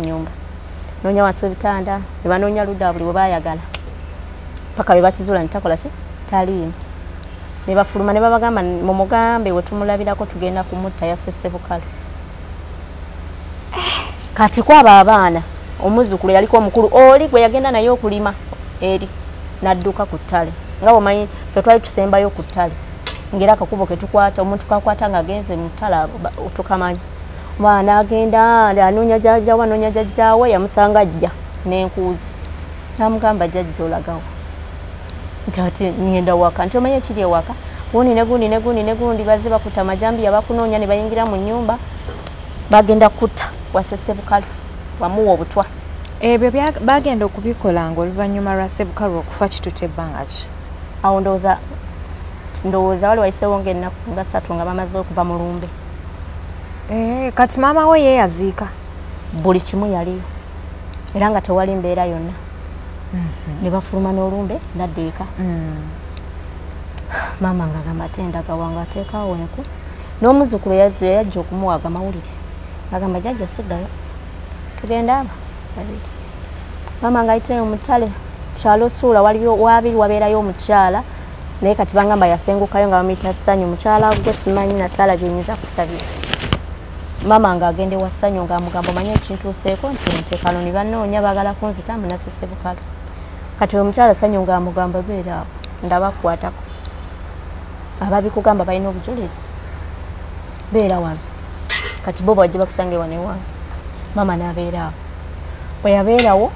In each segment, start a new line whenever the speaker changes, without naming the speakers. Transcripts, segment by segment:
Nyumba noonya wansi w'ebitanda, ne banoonya ludda buli we baayagala paka bwe bakizuula nti takola ki, taliimu. Ne bafuluma ne babagamba, mumugambe we tumulabirako tugenda kumutta, yasse Ssebukalu. Kati kwaba abaana, omuzzukulu yaliko omukulu oli gwe yagenda naye okulima eri n'adduka ku ttale, nga bw'omanyi ffe twali tusembayo ku ttale, ng'era akakubo ke tukwata, omuntu kakwata ng'agenze mu ttale tukamanyi. Omwana agenda anoonya jjajjaawe, anoonya jjajjaawe, yamusanga ajja n'enkuuzi, n'amugamba, jjajja olagawa? Nti ate ngenda waka. Nti omanyi ekiri ewaka, gundi ne gundi ne gundi ne gundi bazze bakutte amajambiya, bakunoonya ne bayingira mu nnyumba, bagenda kutta, wasse Ssebukalu, wamuwa obutwa.
Ebyo bagenda okubikola nga oluvannyuma lwa Ssebukalu okufa kitutte ebbanga ki?
Awo ndowooza wali wayiseewo ng'ennaku nga 3 nga bamaze okuva mu lumbe.
Kati maama we ye yaziika?
Buli kimu yaliyo, era nga tewali mbeera yonna. Ne bafuluma n'olumbe nadda eka. Maama ng'agamba ate endaga wange, ateekawo enku, n'omuzzukulu yajja okumuwaga amawulire, agamba, jjajja siddayo, tugenda aba babiri. Maama ng'ayitayo mu ttale kyalo Suula, waliyo waabiri wabeerayo omukyala, naye kati bangamba yasengukayo, nga bamuyita Ssanyu. Mukyala gwe simanyi nasaala gyenyinza kusabira. Maama ng'agenda ewa Ssanyu ng'amugamba, omanyi ekintuuseeko, nti nte Kanoni bannoonya, baagala kunzita, mbu nasse Ssebukalu. Kati omukyala Ssanyu ng'amugamba, beera awo, ndabakukwatako, ababikugamba balina obujulizi, beera wano, kati bo bajje bakusange wano ewange. Maama n'abeera awo. Bwe yabeerawo,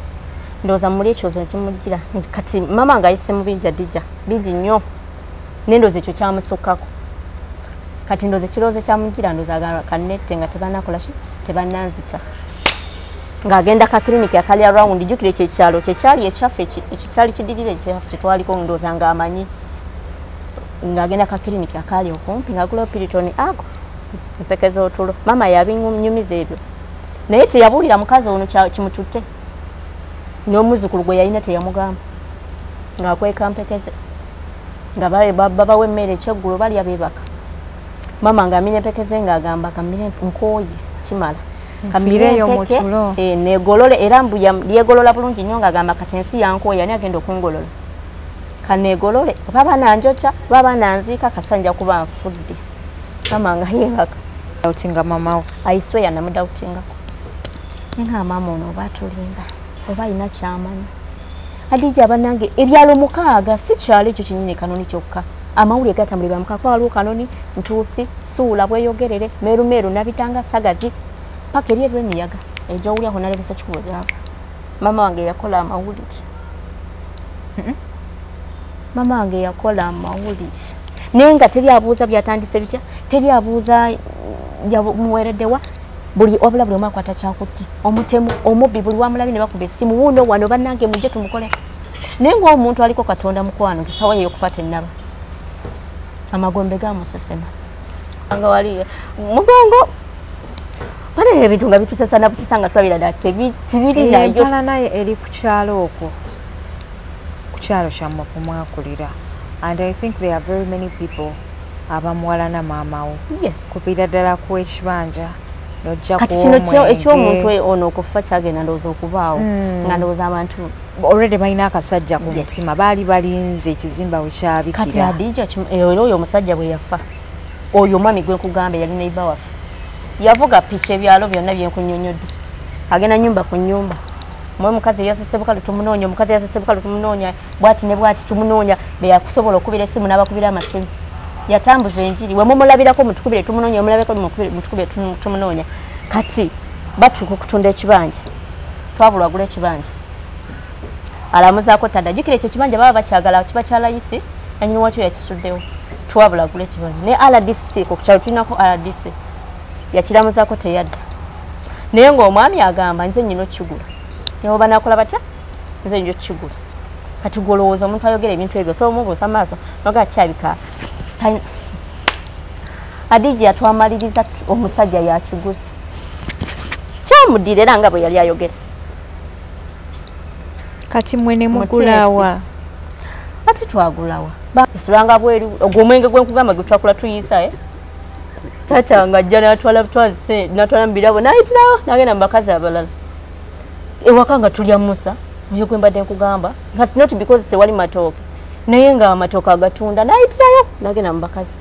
ndowooza muli ekirowoozo nekimujjira. Kati maama ng'ayise mu bingi, Adijja, bingi nnyo, nendowooza ekyo kyamusukkako. Kati ndowooza ekirowoozo kyamujjira, ndowooza agamba kannette nga tebanakola ki, tebannanzita. Ng'agenda ka kiriniki akali around. Jjukira ekyo ekyalo kyekyali ekyaffe, ekikyali kidirira ekyaffe kyetwaliko. Ndowooza ng'amanyi ng'agenda ka kiriniki akaali okumpi, ng'agula Piriton, ago empeke z'otulo. Maama yabinyumiza ebyo, naye teyabuulira mukazi ono kimututte, n'omuzzukulu gwe yalina teyamugamba, ng'akweka mpekeze, nga babawa emmere ekyeggulo balya beebaka. Maama ng'amira empeke ze, ng'agamba, kamire, nkooye, kimala.
Nfiireyo mu tulo.
Negolole. Era mbu yegolola bulungi nnyo, ng'agamba, kati ensi yankooye, ani agenda okungolola? Kaneegolole, oba bananjokya oba bananziika, kasanja kuba nfudde. Maama nga yeebaka.
Doubtinga mama wo?
I swear, namudoubtingako nga maama ono oba atulimba oba alina kyamanyi. Adija, bannange, ebyalo 6, si kyalo ekyo kinyini Kanoni kyokka. Amawulire gatambulira mukaaga, kuba waliwo Kanoni, Ntuusi, Suula, Bweyogerere, Meerumeeru, Nabitanga, Sagazi, paka eri Erwemiyaga egyowulyako nalebesa kikubo gyava. Maama wange yakola amawulire, maama wange yakola amawulire, naye nga teri abuuza byatandise bitya, teri abuuza muweereddewa. Buli wabula buli omu akwata kyakutte, omutemu, omubbi, buli wamulabi ne bakuba essimu, wuuno wano, bannange mujje tumukole. Naye ng'omuntu aliko Katonda, mukwano, nti sawa yeyokufa tennaba, amagombe gamusesema nga wali mugongo. Bale ebintu nga bitusesa na busesa, nga tulabira ddala tebiri nayo.
Empalana eri ku kyalo okwo, ku kyalo kyammwe kumwakulira, and I think there are very many people abamuwalana maama wo. Kuviira ddala ku ekibanja nojja
Kati kino eky'omuntu
kuw'omwenge.
Ono okufa kyagenda ndowooza okubaawo nga ndowooza abantu
Already balina akasajja ku mutima, baali balinze ekizimba we
Kati
kyabikira.
Adija, era oyo omusajja bwe yafa, oyo omwami gwe nkugamba yali neighbor waffe, yavuga piki ebyalo byonna byenkunyonyodde, agenda nyumba ku nyumba, mwe omukazi eyasse Ssebukalu tumunoonya, omukazi eyasse Ssebukalu tumunoonya, bwati ne bwati tumunoonya. Beyakusobola okubira essimu n'abakubira amasimu, yatambuza enjiri, we mumulabirako mutukubire tumunoonya, omulabirako mutukubire tumunoonya. Kati batuuka okutunda ekibanja, twabulwa agula ekibanja, alamuzaako tadda. Jjukira ekyo ekibanja baba bakyagala kiba kya layisi, nanyini wakyo yakisuddewo. Twabula agula ekibanja ne RDC, ku kyalo tulinako RDC, yakiramuzaako teyadda, naye ng'omwami agamba, nze nyina okigula, naye banakola batya, nze nja okigula. Kati gwolowooza omuntu ayogera ebintu ebyo osobola omubuusa maaso nogaa kyabika? Adija, yatwamaliriza omusajja yakiguze, kyamuddira era nga bwe yali ayogera.
Kati mwe ne mugulawa?
Ate twagulawa? Esulanga bweru. Ogwo omwenge gwe nkugamba gwe twakula tuyisa, eh? Taata nga ajja natwala, twazise natwala mu birabo, nayitirawo nagenda mu bakazi abalala. Ewaka nga tulya musa oyo gwe mbadde nkugamba not because tewali matooke naye nga amatooke agatunda nayitirayo nagenda mu bakazi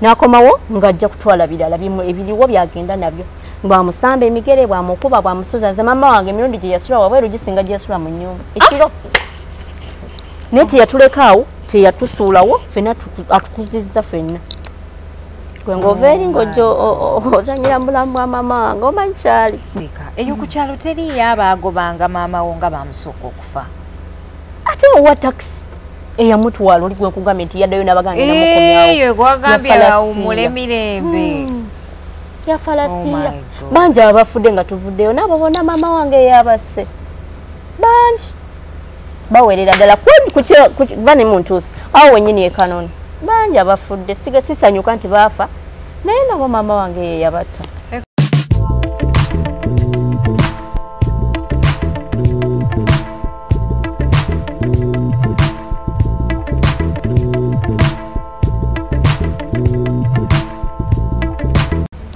n'akomawo ng'ajja kutwala birala ebiriwo byagenda nabyo bwamusamba emigere bwamukuba bwamusuza. Nze mama wange emirundi gye yasula wabweru gisinga gye yasula mu nnyumba ekiro naye teyatulekaawo teyatusuulawo ffenna atukuzizza ffenna. Gwe ng'ova eri ng'ojja ozannyira mu bulamu bwa maama wange omanyi kyali.
Eyo ku kyalo teriiyo abaagobanga maama wo nga bamusooka okufa.
Ate owa takisi eyamutwala oli gwe nkugambye nti yaddayo n'abagange namukomyawo.
Eyo gwagambye awummule mirembe.
Yafa last year. Bangi abafudde nga tuvuddeyo n'abo bonna maama wange yabasse. Bangi bawerera ddala kuba ne muntuusi awo wennyini e Kanoni. Bangi abafudde sisanyuka nti baafa naye nabo maama wange ye yabatta.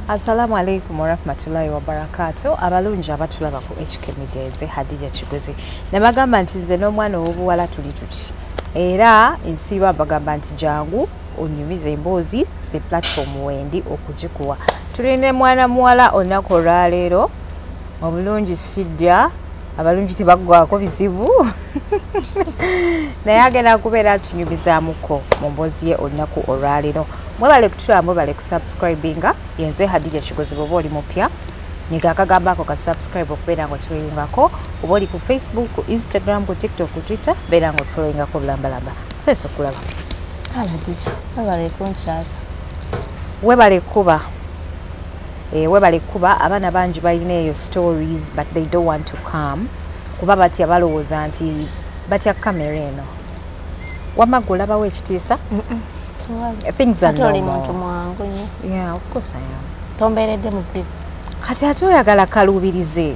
Assalamu alaikum warahmatullahi wabarakatuh. Abalungi abatulaba ku HK Media nze Hadija Kigozi. Nabagamba nti nze n'omwana ow'obuwala tuli tuti. Era nsiiba mbagamba nti jangu onyumize emboozi ze platform wendi okugikuwa. Tulina mwana muwala olunaku olwaleero obulungi sijja abalungi tebaggwako bizibu naye agenda kubeera atunyumizaamuko mu mboozi ye olunaku olwaleero. Mwebale kutulaba, mwebale kusubscribinga. Yenze Hadija Kigozi bw'oba oli mupya nyiga akagamba ako ka subscribe okubeera nga otweyungako. Oba oli ku Facebook, ku Instagram, ku TikTok, ku Twitter, beera nga otufollowingako bulambalamba. Seesa okulaba.
Hadija, webale kunkyaza.
Webale kuba. Webale kuba abaana bangi balina eyo stories but they don't want to come kuba batya balowooza nti batya kamera eno. Wamma gwe olabawo ekitiisa? Things are normal. Yeah, of course I am.
Tombeeredde muzibu.
Kati ate oyagala kaluubirize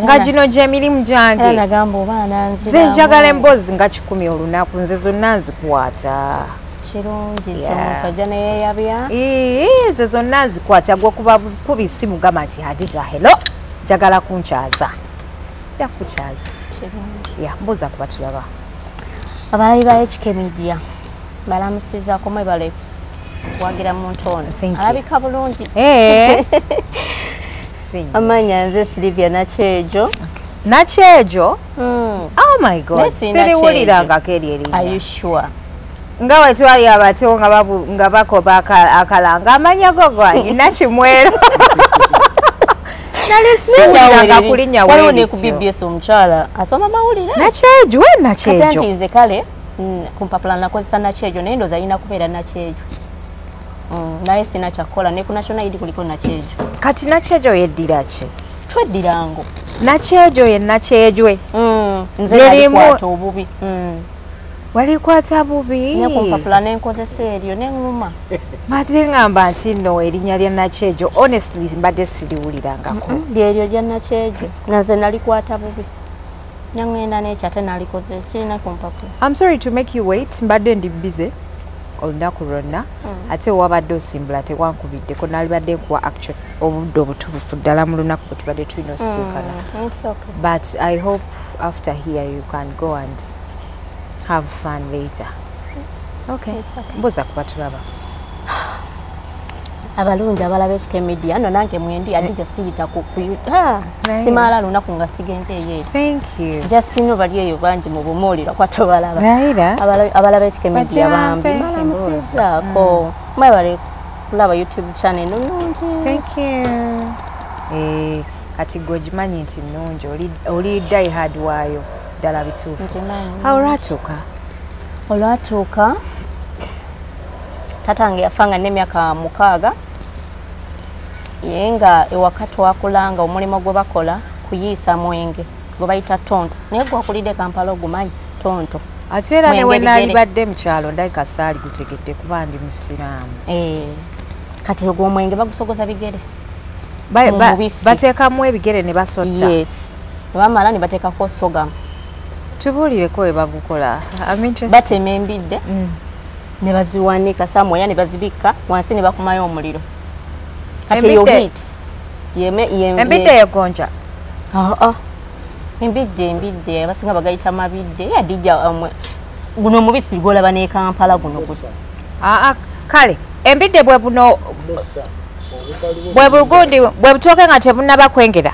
nga gino gy'emirimu gyange.
Nagamba oba ananziramu.
Nze njagala emboozi nga 10 olunaku nze zonna nzikwata.
Kirungi omuntu ajja ne yeeyabya.
Nze zonna nzikwata gwe kuba kubi simu gamba nti Hadija hello njagala kunkyaza. Nja kukyaza.
Kirungi.
Yeah, mbuuza kuba tulaba.
Abalabi ba HK Media balamusizaako mwebale kuwagira muntu ono. Alabika bulungi. Amanya nze Sylvia Nakyejo.
Nakyejo? Oh my God. Siriwulirangako eryo erinnya.
Are you sure?
Nga we twali abato nga bakoba akalanga amanya go gwange Nakimwero. Nali siwuliranga kulinnya
waliwo ne ku BBS omukyala asoma mawulire.
Nakyejo, Nakyejo.
Kati nze kale ku mpapula nakozesa Nakyejo naye ndowooza alina kubeera Nakyejo. Naye sina kyakukola ne ku National ID kuliko Nakyejo.
Kati Nakyejo yeddira ki?
Tweddirango.
Nakyejo ye Nakyejwe.
Nze nalikwata obubi.
Walikwata bubi?
Ne ku mpapula ne nkozesa eryo ne ŋŋuma.
Mbadde ŋŋamba nti nno erinnya lya Nakyejo honestly mbadde siriwulirangako.
Lyeryo lya Nakyejo. Nze nalikwata bubi. Nyangenda n'ekyo ate nalikoze kirina ku mpapula.
I'm sorry to make you wait. Mbadde ndi busy olunaku lwonna ate wabadde osimbula tewankubiddeko nalibadde nkuwa actual obudde obutuufu ddala mu lunaku bwe tubadde tulina osisinkana. But I hope after here you can go and have fun later. Okay. Mbuuza kuba tulaba.
Abalungi abalaba HK Media nno nange mwendi Hadija siyita ku simala lunaku nga sigenze eyo.
Thank you.
Just ino bali eyo bangi mu bumuliro kwa tobalaba. Abalaba HK Media bambi balamusizaako. Mwebale kulaba YouTube channel nnungi.
Thank you. Kati gwe ogimanyi nti nnungi oli die hard waayo ddala bituufu. Awo olwatuuka?
Olwatuuka tata wange yafa nga n'emyaka 6 ye nga ewaka twakulanga omulimu gwe bakola kuyiisa mwenge gwe bayita tonto naye gwakulidde Kampala ogumanyi tonto.
Ate era ne we naalibadde mu kyalo ndabika saali gutegedde kuba ndi musiraamu.
Kati ogwo omwenge bagusogoza bigere.
Bateekamu ebigere ne basotta.
Yes. Ne bamala ne bateekako sorghum.
Tubuulireko we bagukola. I'm interested.
Batema embidde. Ne baziwanika somewhere ne bazibikka wansi ne bakumayo omuliro. Kati eyo heat.
Embidde yegonja.
Embidde abasinga bagayita mabidde yadijja guno omubisi gwolaba ne Kampala guno.
Kale embidde bwe buno bwe bugundi bwe butooke nga tebunnaba kwengera.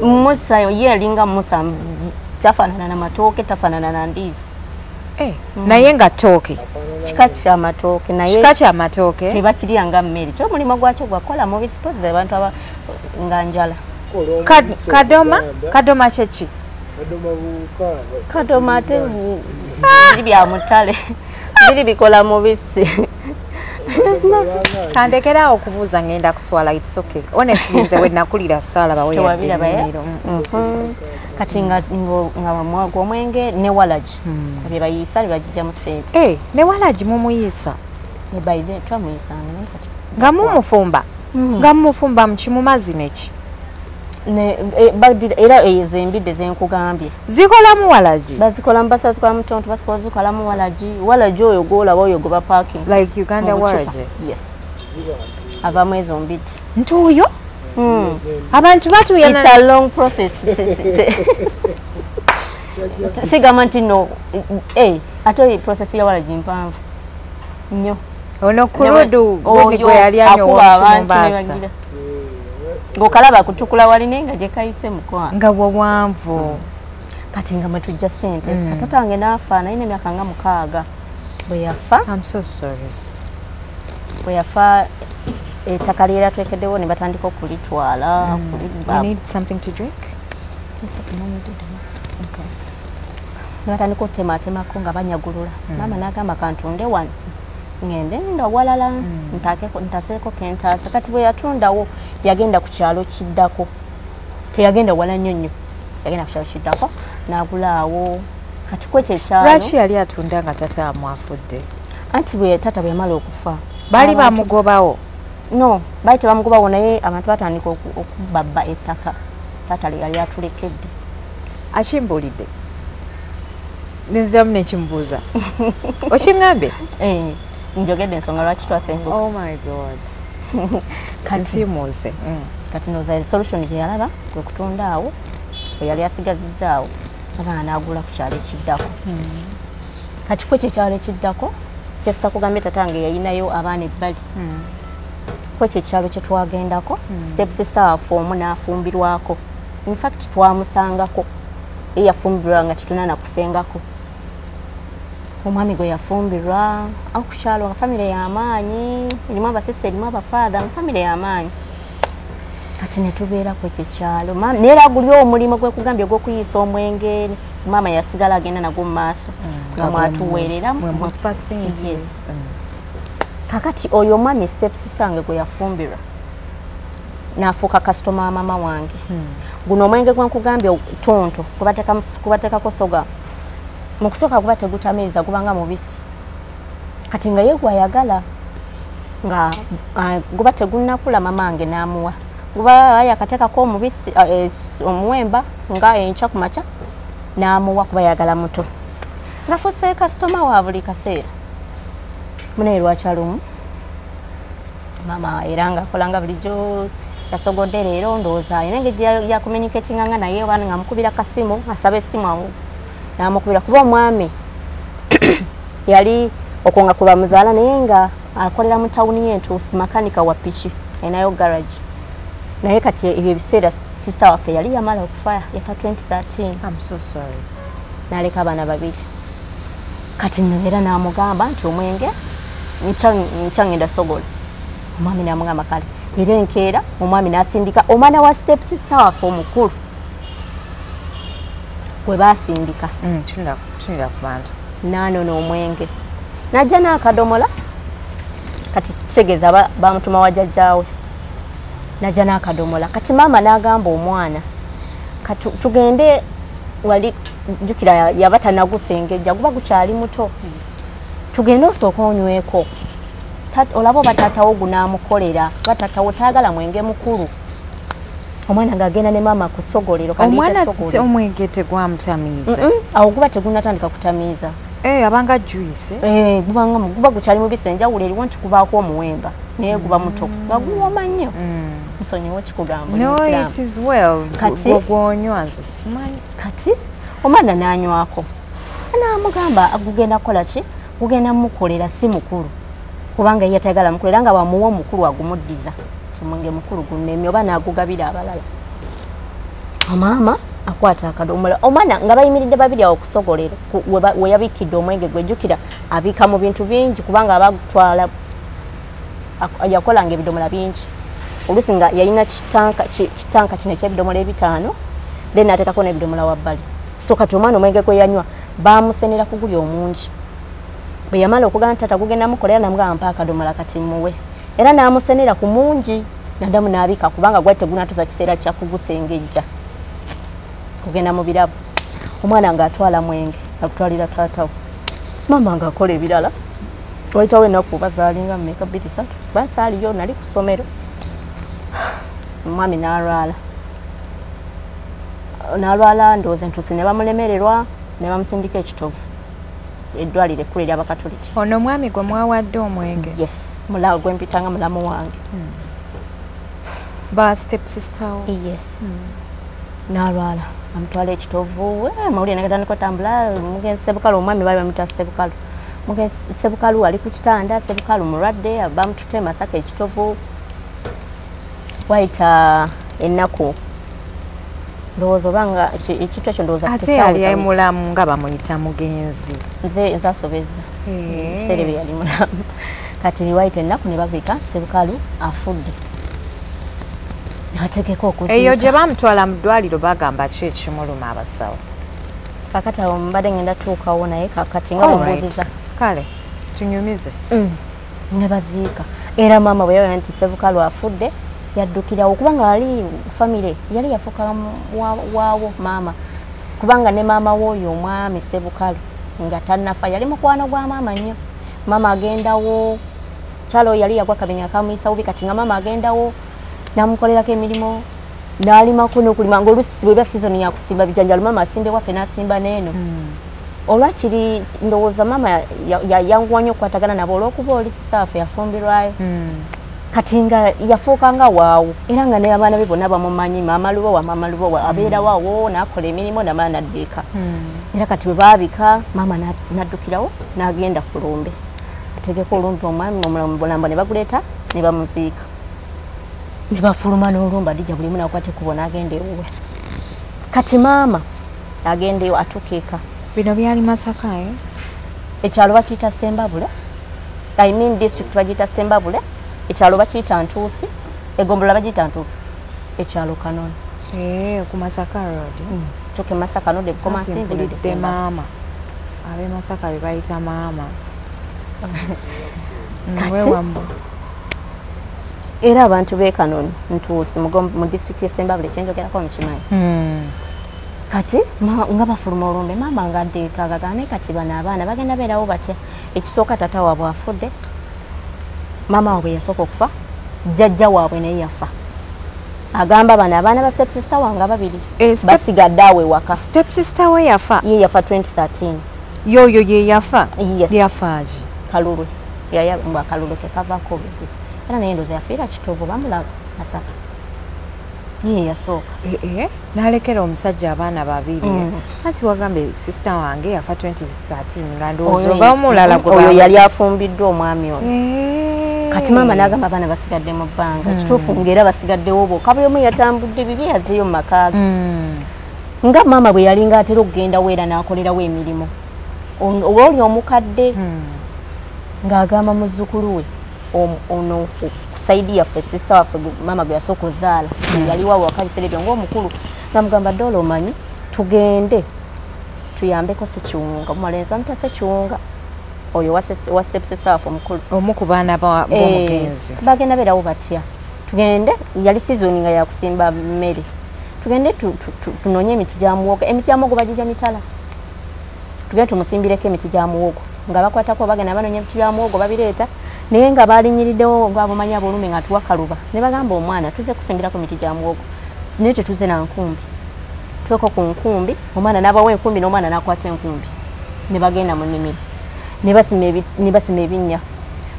Musa ye alinga musa tafaanana na matooke, tafaanana na ndizi.
Naye nga ttooke.
Kika kya matooke naye
kika kya matooke
tebakirya nga mmere. Kyo omulimu gwakyo gwakola mubisi pozi abantu aba nga njala.
Kadoma? Kadoma kyeki?
Kadoma ate biri bya mutale. Biri bikola mubisi.
Kandekera okubuuza ngenda kuswala, it's okay. Honestly nze we nakulira saalaba we
yadde. Kati nga mwago omwenge ne walagi bye bayiisa ne bagijjamu ssente.
Ne walagi mumuyisa?
By then twamuyisanga naye kati
nga mumufumba. Nga mumufumba muki mu mazzi neki?
Era ezo embidde ze nkugambye
zikolamu walagi,
bazikolamu basazikolamu tonto, bazikolamu walagi. Walagi oyo gw'olaba oyo gwe bapaakinga
like Uganda walagi.
Yes, avamu ezo mbidde.
Ntuuyo abantu batuuya.
It's a long process. Sigamba nti no ate process ya walagi mpanvu nnyo.
Ono kuludu gundi gwe yali anyowa Mombasa
ng'okalaba kutukula wali naye nga gye kayise mukwano
nga wawanvu.
Kati nga mwetujja ssente. Katata wange n'afa naye n'emyaka nga 6 bwe yafa.
I'm so sorry.
Bwe yafa ettaka lyera twekeddewo ne batandika okulitwala.
You need something to drink? Okay.
Ne batandika okutematemako nga banyagulula. Maama n'agamba kantunde wano ngende nda walala ntaseeko kentaasa. Kati bwe yatundawo yagenda ku kyalo kiddako, teyagenda wala nnyo nnyo, yagenda ku kyalo kiddako n'agulaawo. Kati kwekyo ekyalo
lwaki yali atunda nga tata amwafudde?
Anti bwe tata bwe yamala okufa
baali bamugobawo.
No, baali tebamugobawo naye abantu batandika okubabba ettaka tata lye yali atulekedde.
Akimbuulidde nenziramu nekimubuuza. Okiŋŋambye?
Njogedde ensonga lwaki twasenguka.
Oh my God. Nsiimuuse.
Kati ndowooza solution gye yalaba kwe kutunda awo bwe yali asigazizza abaana n'agula ku kyalo ekiddako. Kati kwekyo ekyalo ekiddako kyesitakugambye tatange yayinayo abaana ebbali. Kwekyo ekyalo kye twagendako step sister waffe omu n'afumbirwako. In fact twamusangako ye yafumbirwa nga tetunnana kusengako. Omwami gwe yafumbirwa awo ku kyalo nga famire y'amaanyi, erimu abasese, erimu abafaatha, nga famire y'amaanyi. Kati ne tubeera ku ekyo ekyalo. Naye era guli omulimu gwe kugambye ogw'okuyiisa omwenge, maama yasigala agenda nagwo mu maaso nga mwatuweerera. Kakati oyo omwami step sister wange gwe yafumbirwa n'afuuka kasitoma wa maama wange. Guno omwenge gwe nkugambye tonto kubateekako soga. Mu kusooka guba tegutamiiza, gubanga mubisi. Kati nga ye gw'ayagala nga guba tegunnakula maama wange n'amuwa. Guba yakateekako omubisi omuwemba nga enkya ku makya n'amuwa kuba yagala muto. Ngafuuse kasitoma wa buli kaseera. Munaye lwakyalumu maama era ng'akola nga bulijjo yasogodde leero ndowooza alina engeri yakumeniketinga nga naye oba nga mukubira kasimu asaba essimu awo n'amukubira kuba omwami yali okwo nga kuba muzaala naye nga akolera mu tawuni y'Entuusi, makanika wa piki alinayo garage. Naye kati ebyo ebiseera sister waffe yali yamala okufa, yafa 2013.
I'm so sorry.
N'aleka abaana babiri. Kati nno era n'amugamba nti omwenge nkya ngenda sogola. Omwami n'amugamba kale. Era enkeera omwami n'asindika omwana wa step sister waffe omukulu gwe baasindika.
Tunira ku bantu.
N'anona omwenge. N'ajja n'akadomola. Kati kitegeeza bamutuma wa jjajjaawe. N'ajja n'akadomola. Kati maama n'agamba omwana kati tugende wali, jjukira yaba tannagusengejja guba gukyali muto. Tugende osooke onyweko. Olaba oba taatawo gunaamukolera, oba taatawo tayagala mwenge mukulu. Omwana ng'agenda ne maama ku ssogolero.
Omwana omwenge tegwamutamiiza?
Awo guba tegunnatandika kutamiiza.
Abanga juice.
Guba gukyali mubisi, enjawulo eriwo nti kubaako omuwemba naye guba muto nga guwooma nnyo. Nsonyiwa kikugamba.
No, it is well. Gwonywa nze simanyi.
Kati omwana n'anywako. N'amugamba gugenda kukola ki? Gugenda mukolera si mukulu. Kubanga ye tayagala mukolera nga bamuwa omukulu agumuddiza. Omwenge mukulu gunemye oba n'agugabira abalala. Maama akwata akadomola. Omwana nga bayimiridde babiri awo kusogolero we yabikidde omwenge gwejjukira abika mu bintu bingi kubanga abagutwala yakolanga ebidomola bingi. Oluusi nga yalina kitanka kino eky'ebidomola 5 then ateekako n'ebidomola wabbali. So kati omwana omwenge gwe yanywa bamusenera ku guli omungi. Bwe yamala okugamba tata gugenda mukolera namugamba mpa akadomola kati muwe. Era n'amusenera ku mungi naddamu n'abika kubanga gwali tegunatuusa kiseera kya kugusengejja. Kugenda mu birabo. Omwana ng'atwala mwenge akutwalira taata we. Maama ng'akola ebirala. Wayitawo ennaku bazaalinga mmeka 2 3 basaaliyo nali ku ssomero. Omwami n'alwala. N'alwala ndowooza entuusi ne bamulemererwa ne bamusindika ekitovu. Eddwaliro ekkulu ery'Abakatoliki.
Ono omwami gwe mwawadde omwenge?
Yes. Mulawo gwe mpitanga mulamu wange.
Ba step sister wo?
Yes. N'alwala. Amutwala ekitovu, amawulire n'agatandika otambula, mugenzi Ssebukalu omwami baali bamuyita Ssebukalu. Mugenzi Ssebukalu ali ku kitanda, Ssebukalu mulwadde, bamututte Masaka ekitovu. Wayita ennaku ndowooza obanga ekintu ekyo ndowooza
ate yali mulamu nga bamuyita mugenzi.
Nze nsasobezza. Ebiseera ebyo yali mulamu. Kati wayita ennaku ne babika Ssebukalu afudde. Ategeka okuziika.
Eyo gye bamutwala mu ddwaliro bagamba ki ekimuluma abasawo?
Kakati awo mbadde ngenda tuukawo naye kakati nga bambuuziza.
Kale tunyumize.
Ne baziika. Era maama bwe yalaba nti Ssebukalu afudde yaddukirawo kubanga yali famire yali yafuuka waawo maama. Kubanga ne maama w'oyo omwami Ssebukalu nga tannafa yali mukwano gwa maama nnyo. Maama agendawo, kyalo yali yagwa kabenya kamuyisa bubi kati nga maama agendawo namukolerako emirimu n'alimako n'okulima ng'oluusi bw'eba sizoni ya kusimba bijanjaalo maama asimba ewaffe n'asimba n'eno. Olwakiri ndowooza maama yayanguwa nnyo okukwatagana nabo olw'okuba oli sisita waffe yafumbirwayo. Kati nga yafuuka nga waawo era nga n'abaana be bonna bamumanyi maama Lubowa abeera waawo n'akola emirimu namala n'adda eka. Era kati bwe baabika maama n'addukirawo n'agenda ku lumbe. Ategeka olumbe omwami omulambo ne baguleeta ne bamuziika. Ne bafuluma n'olumba dijja buli omu n'akwata ekkubo n'agenda ewuwe. Kati maama agenda eyo atuuka eka.
Bino byali Masaka eh?
Ekyalo bakiyita Ssembabule. I mean district bagiyita Ssembabule. Ekyalo bakiyita Ntuusi. Eggombolola bagiyita Ntuusi. Ekyalo Kanoni.
Ku Masaka Road.
Tuuka e Masaka Road Bukomansimbi
mpulidde maama. Ab'e Masaka be bayita maama.
Kati era abantu b'e Kanoni Ntuusi mu disitulikiti y'e Ssembabule kyenjogerako mukimanyi. Kati nga bafuluma olumbe maama ng'adda eka agamba naye kati bano abaana bagenda beerawo batya? Ekisooka taata waabwe afudde, maama waabwe yasooka okufa, jjajja waabwe naye yafa. Agamba bano abaana ba step sister wange ababiri basigadde awo ewaka.
Step sister we yafa?
Ye yafa 2013.
Yoyo ye yafa?
Yes.
Yafa ki?
Kalulu. Mbu akalulu ke kavaako obuzibu. Era naye ndowooza yafiira Kitovu bamulaga Masaka. Ye yasooka.
N'alekera omusajja abaana babiri. Anti wagambye sister wange yafa 2013 nga ndowooza oba omulala gwe
oyo yali afumbiddwa omwami ono. Kati maama n'agamba abaana basigadde mu bbanga. Kituufu ng'era basigaddewo bokka buli omu yatambudde bibi yazzeeyo mu maka ge. Nga maama bwe yalinga atera okugendawo era n'akolerawo emirimu. Oba oli omukadde ng'agamba muzzukulu we ono ku saidi yaffe sister waffe maama gwe yasooka ozaala yali waawo waka ebiseera ebyo ng'omukulu namugamba Doola omanyi tugende tuyambeko Ssekiwunga omulenzi bamuyita Ssekiwunga oyo wa step sister waffe omukulu
omu ku baana b'omugenzi
bagenda beerawo batya tugende yali sizoni nga yakusimba mmere tugende tunoonye emiti gya muwogo emiti gya muwogo bagijja mitala tugende tumusimbireko emiti gya muwogo nga bakwatako bagenda banoonya emiti gya muwogo babireeta naye nga balinnyiriddewo nga bamanyi aboolumbe nga tuwa kaluba ne bagamba omwana tuze kusimbirako miti gya muwogo naye tetuze na nkumbi tuweko ku nkumbi omwana n'abawa enkumbi n'omwana n'akwata enkumbi ne bagenda mu nnimiro ne basima ebinnya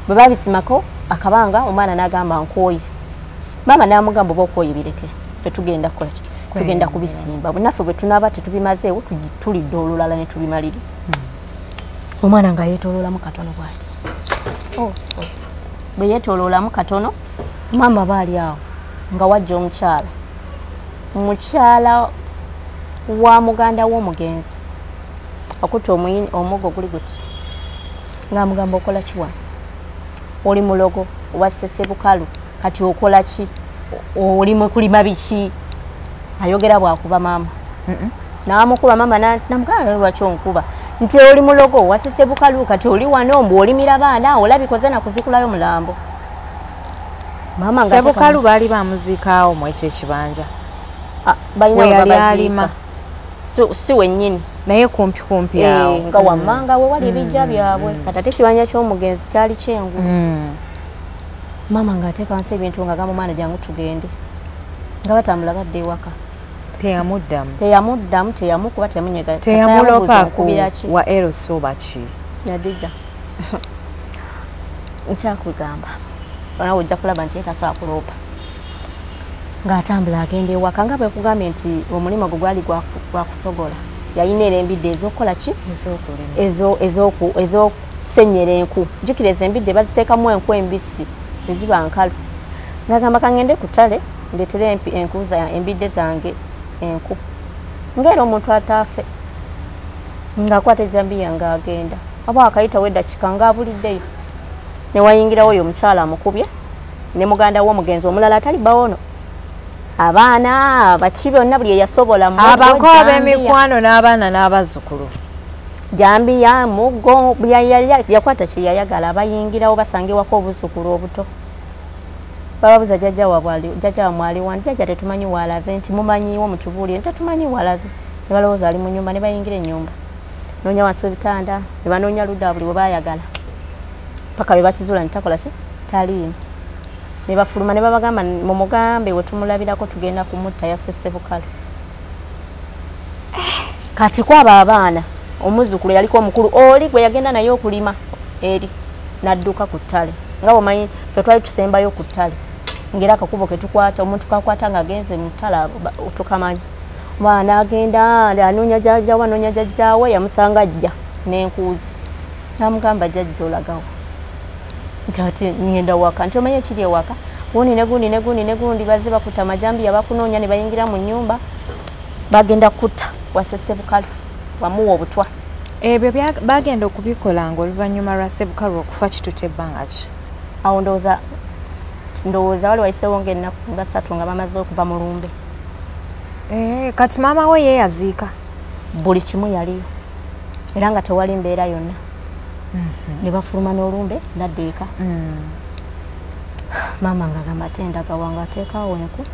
bwe babisimako akabanga omwana n'agamba nkooye Maama n'amugamba oba okwoyo bireke, ffe tugenda kukola ki? Tugenda kubisimba. Naffe bwe tunaaba tetubimazeewo tulidde olulala ne tubimaliriza. Omwana nga yeetooloolamu katono bw'ati. Oh, sorry. Bwe yeetooloolamu katono, maama baali awo nga wajja omukyala. Mukyala wa muganda w'omugenzi akutte omuggo guli guti, ng'amugamba okola ki wano? Oli mulogo owa Ssebukalu, kati okola ki? Oli mu kulima biki? Ayogera bw'akuba maama. N'amukuba maama n'amugamba lwaki onkuba? Nti oli mulogo owa Ssebukalu, kati oli wano mbu olimira baana, olabikoze na kuzikulayo mulambo. Maama nga
Ssebukalu baali bamuziikaawo mu ekyo ekibanja.
Balina alima. Si wennyini.
Naye kumpi kumpi awo.
Nga wammanga we wali ebijja byabwe. Kati ate ekibanja ky'omugenzi kyali kyengulu. Maama ng'ateeka wansi ebintu ng'agamba omwana jangu tugende. Nga batambula badda ewaka.
Teyamuddamu.
Teyamuddamu, teyamukuba, teyamunyega.
Teyamulopa ku wa LC oba ki?
Yadija. Nkyakugamba. Nawe ojja kulaba nti tasobola kuloopa. Ng'atambula agenda ewaka nga bwe kugambye nti omulimu gwe gwali gwa kusogola. Yalina era embidde ez'okukola ki? Ez'okusenyera enku. Jjukira ezo embidde baziteekamu enku embisi eziba nkalu. Ng'agamba kangende ku ttale ndeetere enku embidde zange enku. Ng'era omuntu ataafe. Ng'akwata ejjambiya ng'agenda. Aba akayitawo eddakiika ng'abuliddeyo. Ne wayingirawo oyo omukyala amukubye ne muganda w'omugenzi omulala atali bawono. Abaana baki byonna buli eyasobola
abako ab'emikwano n'abaana n'abazzukulu.
Jambiya muggo yakwata kye yayagala, abayingirawo basangibwako obuzzukulu obuto. Bababuuza jjajja waabwe ali wano, jjajja tetumanyi w'alaze, nti mumanyiiwo mutubuulire, tetumanyi w'alaze. Ne balowooza ali mu nnyumba ne bayingira ennyumba. Noonya wansi w'ebitanda, ne banoonya ludda buli we baayagala. Paka bwe bakizuula nti takola ki? Taliimu. Ne bafuluma ne babagamba mumugambe we tumulabirako tugenda kumutta yasse Ssebukalu. Kati kwaba abaana omuzzukulu yaliko omukulu oli gwe yagenda naye okulima eri n'adduka ku ttale. Nga bw'omanyi ffe twali tusembayo ku ttale. Ng'era akakubo ke tukwata omuntu kakwata ng'agenze mu ttale tukamanyi. Omwana agenda anoonya jjajja we, anoonya jjajja we, yamusanga ajja n'enkuuzi. N'amugamba jjajja olagawo. Nti ate ngenda waka, nti omanyi ekiri ewaka? Gundi ne gundi ne gundi ne gundi bazze bakutte amajambiya bakunoonya ne bayingira mu nnyumba bagenda kutta wasse Ssebukalu wamuwa obutwa.
Ebyo bagenda okubikola ng'oluvannyuma lwa Ssebukalu okufa kitutte ebbanga ki?
Awo ndowooza wali wayiseewo ng'ennaku nga 3 nga bamaze okuva mu lumbe.
Kati maama we ye yaziika?
Buli kimu yaliyo era nga tewali mbeera yonna. Ne bafuluma n'olumbe nadda eka. Maama ng'agamba ate endagawa ng'ateekawo enku.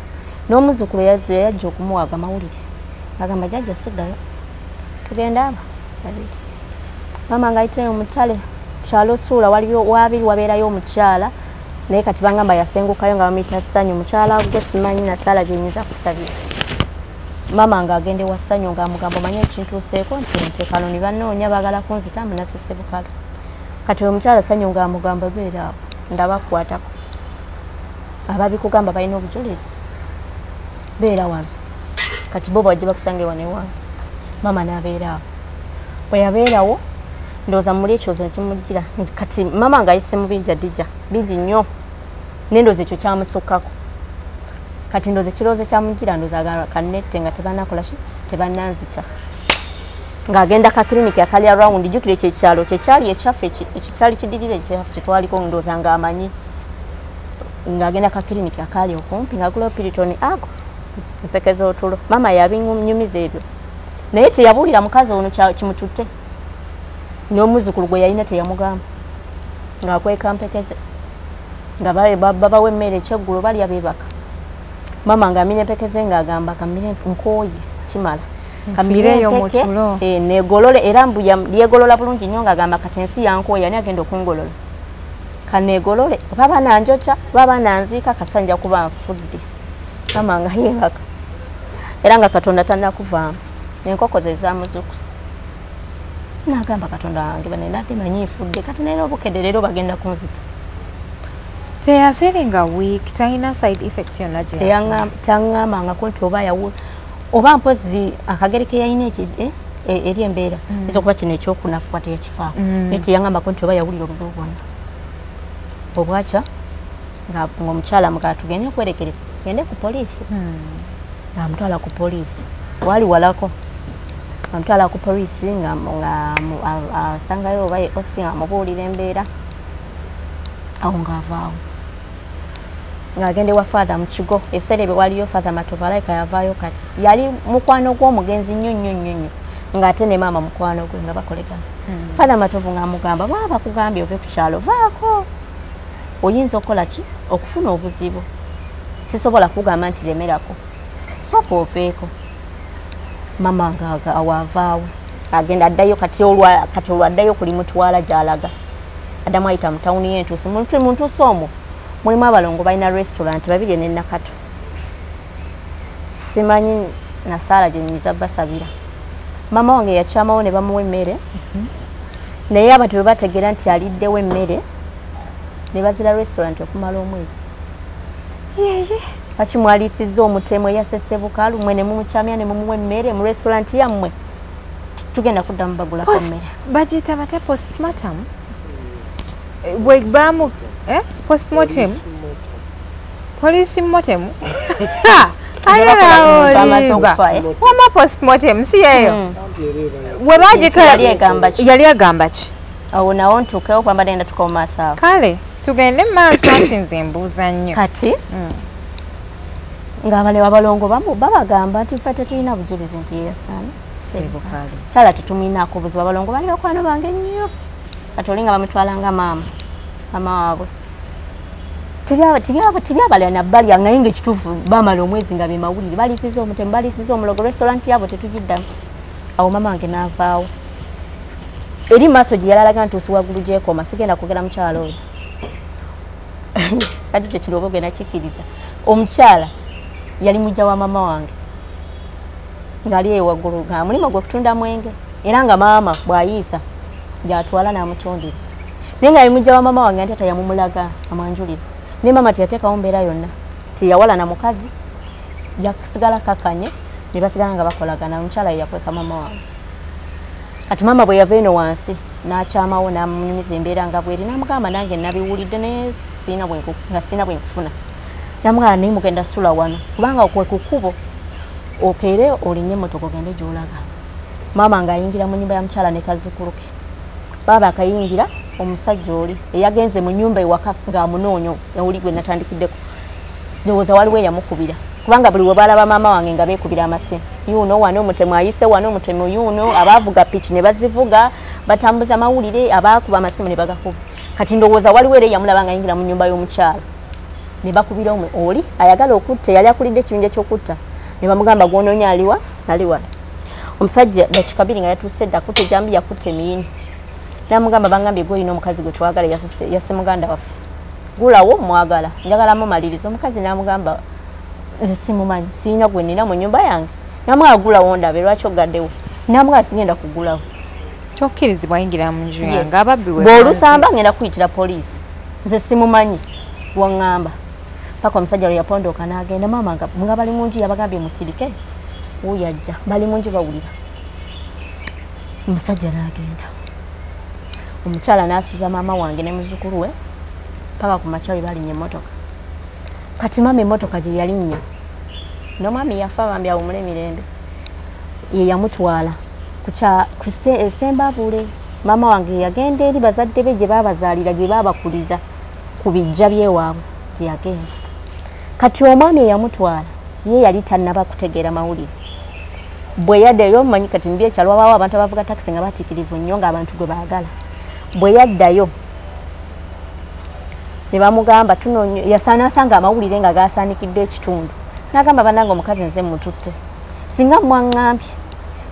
N'omuzzukulu yajja okumuwa amawulire. Agamba jjajja siddayo. Tugenda aba babiri. Maama ng'ayitayo mu ttale kyalo Ssuula waliyo wabiri wabeerayo omukyala naye kati bangamba yasengukayo nga bamuyita Ssanyu. Mukyala gwe simanyi na ssaala gye nnyinza kusabira. Maama ng'agenda ewa Ssanyu ng'amugamba omanyi ekintuuseeko nti ntekano ne bannoonya baagala kunzita mbu nasse Ssebukalu. Kati omukyala Ssanyu ng'amugamba beera awo ndaba akukwatako. Ababikugamba balina obujulizi. Beera wano. Kati bo bajja bakusange wano ewange. Maama n'abeera awo. Bwe yabeerawo ndowooza muli ekirowoozo ne kimujjira. Kati maama ng'ayise mu bingi addija bingi nnyo. Ne ndowooza ekyo kyamusukkako. Kati ndowooza ekirowoozo kyamujjira ndowooza agamba kannette nga tebannakola ki? Tebannanzita. Ng'agenda ka kiriniki akali around, jjukira ekyo ekyalo kyekyali ekyaffe ekikyali kidirira ekyaffe kye twaliko ndowooza ng'amanyi. Ng'agenda ka kiriniki akali okumpi ng'agula Piriton ago empeke z'otulo. Maama yabinyumiza ebyo. Naye teyabuulira mukazi ono kimututte. N'omuzzukulu gwe yalina teyamugamba. Ng'akweka mpekeze. Nga babawa emmere ekyeggulo balya beebaka. Maama ng'amira empeke ze ng'agamba kammire nkooye kimala.
Nfiireyo mu tulo.
Neegolole era mbu yeegolola bulungi nnyo ng'agamba kati ensi yankooye ani agenda okungolola. Kaneegolole oba bananjokya oba bananziika kasanja kuba nfudde. Maama nga yeebaka. Era nga Katonda tannakuvaamu. Enkoko ze zaamuzuukusa. N'agamba Katonda wange bane nadde manyi nfudde kati naye obukedde leero bagenda kunzita.
Teyafiringa weak, talina side effect yonna gye
Teyaŋŋambangako nti oba yawu oba mpozi akageri ke yalina eri embeera eyinza okuba kino ekyokunafuwa teyakifaako, naye teyaŋŋambako nti oba yawulira obuzibu bwonna. Obwakya ng'omukyala mugala tugende okwerekere, gende ku poliisi. Ng'amutwala ku poliisi, waali walako, amutwala ku poliisi nga asangayo oba osi ng'amubuulira embeera. Awo ng'avaawo ng'agenda ewa Father mu Kigo. Ebiseera ebyo waliyo Father Matovu, alayika yavaayo kati, yali mukwano gw'omugenzi nnyo nnyo nnyo nnyo, ng'ate ne maama mukwano gwe nga bakolegana. Father Matovu ng'amugamba, baba bakugambye ove ku kyalo, vaako, oyinza okukola ki okufuna obuzibu, sisobola kugamba nti lemerako, sooka oveeko. Mama nga awaavaawo agenda addayo, kati olwo addayo kulimutwala gy'alaga. Addamu ayita mu tawuni y'Entuusi. Mu Ntuusi omwo mulimu abalongo balina restaurant babiri ne Nakato, simanyi nasaala gye nyiza basabira. Mama wange yakyamawo ne bamuwa emmere, naye abantu bwe bategeera nti aliddewo emmere ne bazira restaurant okumala omwezi. Lwaki mwaliisizza omutemu eyasese bukalu mmwe ne mumukyamya ne mumuwa emmere mu restaurant yammwe? Tugenda kuddamu bagulako mmere.
Bagiyita batya postmortem? Bwe bamu postmortem? Police mortem? Wama postmortem si yeyo. Bwe bagikola yali agamba ki?
Awo nawo ntuukewo kwamba genda tuka mu maaso awo.
Kale tugende mu maaso nti nze mbuuza nnyo.
Kati ng'abale abalongo babagamba nti ffe tetulina bujulizi nti yeyasaana
Ssebukalu.
Kyala tetumwinaako buzibu, abalongo bali bakwano bange nnyo. Kati oli nga bamutwala nga maama waabwe. Tibyabalya nabbalya, naye ng'ekituufu bamala omwezi nga be mawulire, baliisizza omutemu, baliisizza omulogo, restaurant yaabwe tetugiddamu. Awo mama wange n'avaawo. Eri maaso gye yalalaga nti waggulu gyekoma, sigenda kwogera mukyala oyo. Kati kye kino oba ogenda kikkiriza. Omukyala yali mujja wa mama wange ng'ali eyo waggulu, nga mulimu gwe kutunda mwenge, era nga maama bw'ayiisa gy'atwala n'amutundira. Naye nga yali mujja wa mama wange nti teyamumulaga amwanjulira. Naye maama teyateekawo mbeera yonna, teyawala na mukazi, yasigala kakanye ne basigala nga bakolagana. Omukyala ye yakweka mama wange. Kati maama bwe yava eno wansi n'akyamawo n'amunyumiza embeera nga bw'eri, n'amugamba nange nabiwulidde naye sirina bwe nkufuna. Namugamba naye mugenda sula wano kubanga kwe ku kkubo okeere olinnye emmotoka ogende gy'olaga. Maama ng'ayingira mu nnyumba ya mukyala ne kazzukulu ke. Baaba akayingira omusajja oli eyagenze mu nnyumba ewaka ng'amunoonya oli gwe natandikiddeko, ndowooza waliwo eyamukubira, kubanga buli we balaba maama wange nga beekubira amasimu, yuno wano omutemu ayise wano omutemu yuno, abaavuga piki ne bazivuga batambuza mawulire, abaakuba amasimu ne bagakuba. Kati ndowooza waliwo era eyamulaba ng'ayingira mu nnyumba y'omukyala ne bakubira oli ayagala okutta, yali akulidde ekibinja ky'okutta, ne bamugamba gw'onoonya aliwa aliwa. Omusajja dakiika bbiri nga yatuuse dda, akutte ejjambiya, akutte emiyini, n'amugamba bangambye gw'olina omukazi gwe twagala yasse muganda waffe, gulawo mwagala, njagala mumaliriza. Omukazi n'amugamba nze simumanyi, sirina gwe nnina mu nnyumba yange. N'amugamba gulawo ndabe, lwaki ogaddewo? N'amugamba sigenda kugulawo.
Tokkirizibwa yingira mu nju yange, ababbi we
bw'olusamba ngenda kuyitira poliisi, nze simumanyi waŋŋamba. Paka omusajja lwe yapondooka n'agenda. Maama nga bali mu nju yabagambye musirike, wuuyo ajja, bali mu nju bawulira. Omusajja n'agenda, omukyala n'asuza maama wange ne muzzukulu we paka ku makya we balinnya emmotoka. Kati maama emmotoka gye yalinnya, n'omwami yafa bambi awummule emirembe, ye yamutwala ku Sembabule. Maama wange yagenda eri bazadde be gye baabazaalira, gye baabakuliza ku bijja by'ewaabwe gye yagenda. Kati omwami eyamutwala ye yali tannaba kutegeera mawulire. Bwe yaddayo, omanyi kati mu by'ekyalo wabaawo abantu abavuga takisi nga batiikirivu nnyo ng'abantu gwe baagala. Bwe yaddayo ne bamugamba yasaanasanga amawulire nga gaasaanikidde ekitundu. N'agamba bannange omukazi nze mmututte, singa mwaŋŋambye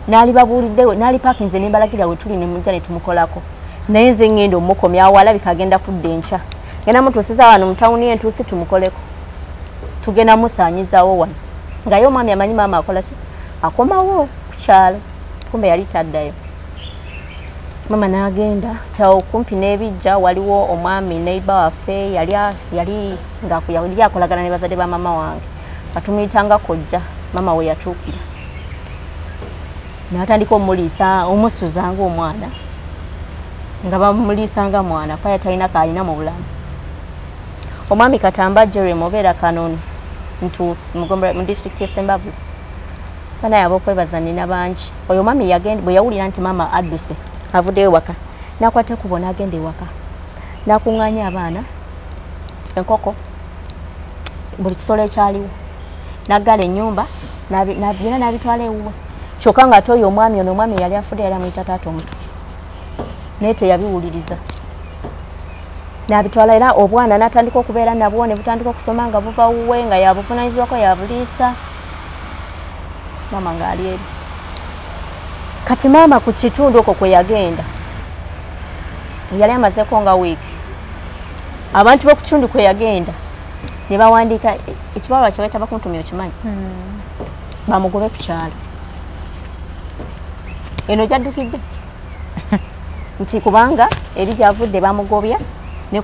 n'alibabuuliddewo n'alipaakinze ne mbalagira we tuli ne mujja ne tumukolako, naye nze ŋŋenda omukomyawo, alabika agenda kudda enkya, ngenda mutuusiza wano mu tawuni y'Entuusi tumukoleko, tugenda musaanyizaawo wano. Nga ye omwami amanyi maama akola ki, akomawo ku kyalo, kumbe yali taddayo. Mama n'agenda kyawo kumpi n'ebijja, waliwo omwami neighbor waffe yali nga yali akolagana ne bazadde ba mama wange, batumuyitanga kojja. Mama we yatuukira n'atandika omuliisa, omusuza ng'omwana, nga bamuliisa nga mwana kuba talina kaalina mu bulamu. Omwami Katamba Jeremy obeera Kanoni Ntuusi mu disitulikiti y'e Sembabule. Banaye ab'okwebaza nina bangi. Oyo omwami yagenda bwe yawulira nti maama adduse avuddeyo ewaka, n'akwata ekkubo n'agenda ewaka, n'akuŋŋaanya abaana, enkoko, buli kisolo ekyaliwo, n'aggala ennyumba byonna n'abitwala ewuwe. Kyokka ng'ate oyo omwami ono, omwami yali afudde yali amuyita taata omuto, naye teyabiwuliriza, n'abitwala. Era obwana n'atandika okubeera nabwo, ne butandika okusoma nga buva wuwe, nga yabuvunaanyizibwako, yabuliisa. Maama ng'ali eri. Kati maama ku kitundu okwo kwe yagenda yali amazeeko nga wiiki. Abantu b'oku kitundu kwe yagenda ne bawandiika ekibaluwa kye bayita bakuntumya, okimanyi, bamugobe ku kyalo. Eno gyaddukidde nti kubanga eri gyavudde bamugobya, ne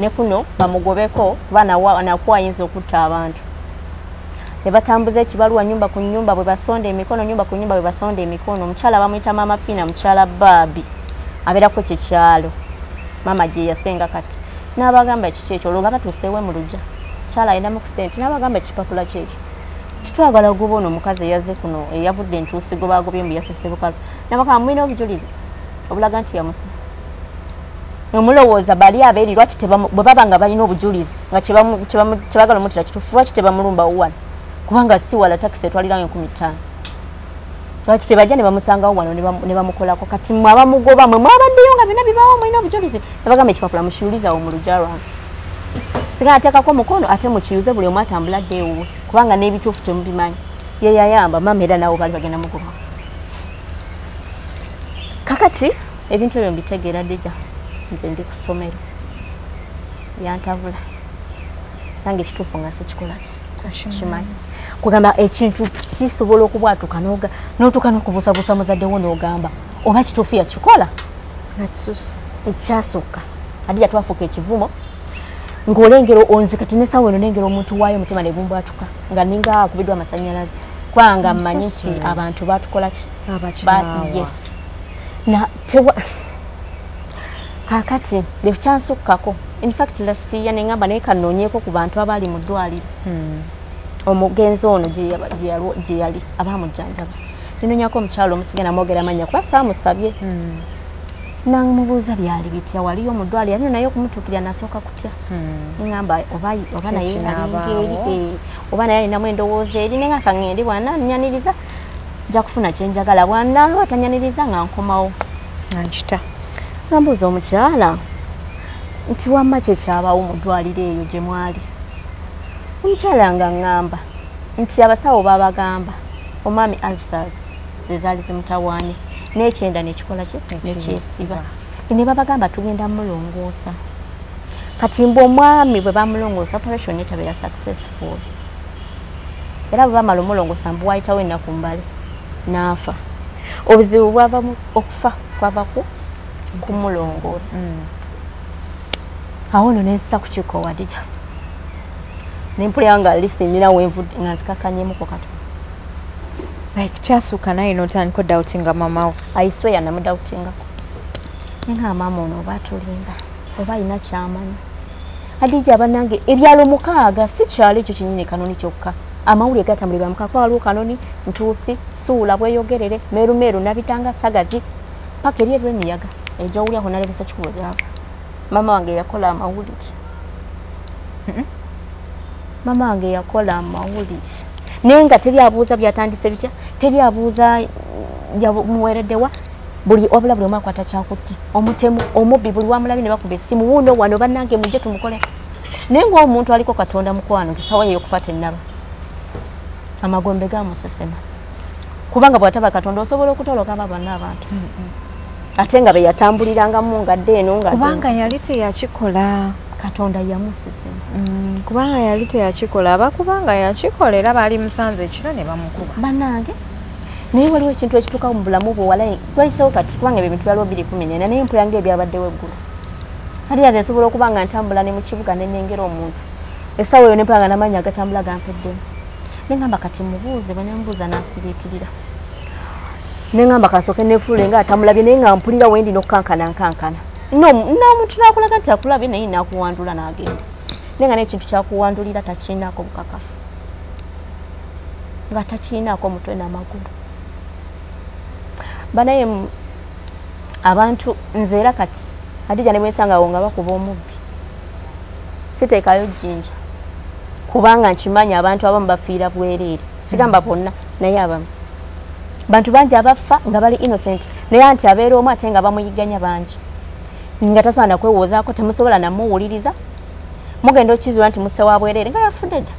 kuno bamugobeko kuba nakuwa ayinza okutta abantu. Ne batambuza ekibaluwa nyumba ku nyumba, bwe basonda emikono, nyumba ku nyumba bwe basonda emikono. Omukyala bamuyita Maama Fiina, mukyala Baabi, abeerako kyekyalo maama gye yasenga. Kati n'abagamba kiki ekyo, olwo nga batuuseewe mu luggya, mukyala alinamu ku ssente, n'abagamba ekipapula kyekyo, titwagala kugoba ono omukazi eyazze kuno, eyavudde Entuusi gwe bagobye mbu yasese bukalu. N'abagamba mulina obujulizi obulaga nti yamusa. Nomulowooza bali abeeri lwaki bwe baba nga balina obujulizi nga kyebagala omutira kituufu, lwaki tebamulumbawo wano? Kubanga si wala, takisi etwalirayo 5000. Lwaki tebajja ne bamusangawo wano ne bamukolako? Kati mwe abamugoba mwe mwabaddeyo nga byonna bibaawo, mulina obujulizi. Nabagamba ekipapula mukiyulizawo mu luggya lwange, singa ateekako omukono ate mukiyuze, buli omu atambula adde ewuwe, kubanga n'ebituufu temubimanyi. Ye yayamba maama, era nabo baali bagenda mugoba. Kakati ebintu ebyo mbitegeera ddija nze ndi ku ssomero, yantabula nange ekituufu nga sikikola ki sikimanyi. Kugamba ekintu kisobola okubwatuka n'otuuka n'okubuusabuusa muzadde wo n'ogamba oba kituufu yakikola,
nga kisusse.
Ekyasukka Hadija twafuuka ekivumo ng'olengera onzi kati n'essaawa eno nengera omuntu waayo omutima ne gumbwatuka nga ninga akubiddwa amasannyalaze, kubanga mmanyi nti abantu baatukola ki. Yes. Na tewa kakati lekyansukkako. In fact last year ne ngamba naye kanoonyeeko ku bantu abaali mu ddwaliro, omugenzi ono gye yali abamujjanjaba. Ninoonyako omukyalo omusiga, namwogera amannya kuba saamusabye, namubuuza byali bitya, waliyo mu ddwaliro yali naye okumutuukirira nasooka kutya. Neŋŋamba oba naye alinga eri, oba naye alinamu endowooza eri, nenga kaŋŋende bw'anannyaniriza nja kufuna kye njagala, bw'anaaba tanyaniriza nga nkomawo.
Nga nkita.
Nambuuza omukyala nti wamma kye kyabawo mu ddwaliro eyo gye mwali? Omukyala nga ŋŋamba nti abasawo baabagamba omwami ulcers ze zaali zimutawaanye, n'ekyenda nekikola ki nekyesiba, ne babagamba tugenda mulongoosa. Kati mbu omwami bwe bamulongoosa, operation netabeera successful, era bwe bamala omulongoosa mbu wayitawo ennaku mbale n'afa. Obuzibu bwava okufa kwava ku kumulongoosa. Awo nno nensisa ku kiko Wadija, nempulira nga list nina wenvudde nga nzikakkanyemuko katono.
Like kyasukka naye n'otandika odoubtinga mama wo.
I swear namudoubtingako, nenga maama ono oba atulimba oba alina kyamanyi. Hadija bannange ebyalo 6 si kyalo ekyo kinnyini Kanoni kyokka, amawulire gatambulirwa mukaaga, kuba waliwo Kanoni, Ntuusi, Suula, Bweyogerere, Meerumeeru, Nabitanga, Sagazi, paka eri Erwemiyaga egyowulyako nalebesa kikubo gyava. Maama wange yakola amawulire, maama wange yakola amawulire, naye nga teri abuuza byatandise bitya, teri abuuza yamuweereddewa. Buli wabula buli omu akwata kyakutte, omutemu, omubbi, buli wamulabi ne bakuba essimu, wuuno wano bannange mujje tumukole. Naye ng'omuntu aliko Katonda mukwano nti sawa y'okufa tennaba, amagombe gamusesema, kubanga bw'ataba Katonda osobola okutoloka aba bonna abantu, ate nga be yatambulirangamu nga dde eno nga
kubanga yali teyakikola.
Katonda yamusesema.
Kubanga yali teyakikola, aba kubanga yakikola era baali musanze ekiro ne bamukuba.
Bannange Naye waliwo ekintu ekituukawo mu bulamu bwo walayi twayisewo kati kubanga ebyo ebintu byaliwo 2014 naye mpulira ng'ebyabaddewo eggulo. Kati nze nsobola okuba nga ntambula ne mu kibuga ne nnengera omuntu. Essaawa eyo ne mpulira nga n'amaanyi agatambula gampeddemu. Ne ŋŋamba kati mubuuze, bwe ne mbuuza n'asiriikirira. Ne ŋŋamba kasooke neefuule nga atamulabye naye nga mpulira we ndi n'okukankana nkankana. N'omuntu n'akulaga nti akulabye naye n'akuwandula n'agenda. Naye nga n'ekintu kyakuwandulira takirinaako bukakafu. Nga takirinaako mutwe n'amagulu. Banaye abantu nze era kati Hadija ne bwensangawo nga bakuba omubbi siteekayo jjinja kubanga nkimanyi abantu abamu bafiira bwereere, sigamba bonna naye abamu. Bantu bangi abafa nga bali innocent naye anti abeera omu ate nga bamuyigganya bangi nga tasaana kwewoozaako, temusobola namuwuliriza, mugenda okkizuula nti musse wa bwereere nga yafudde dda.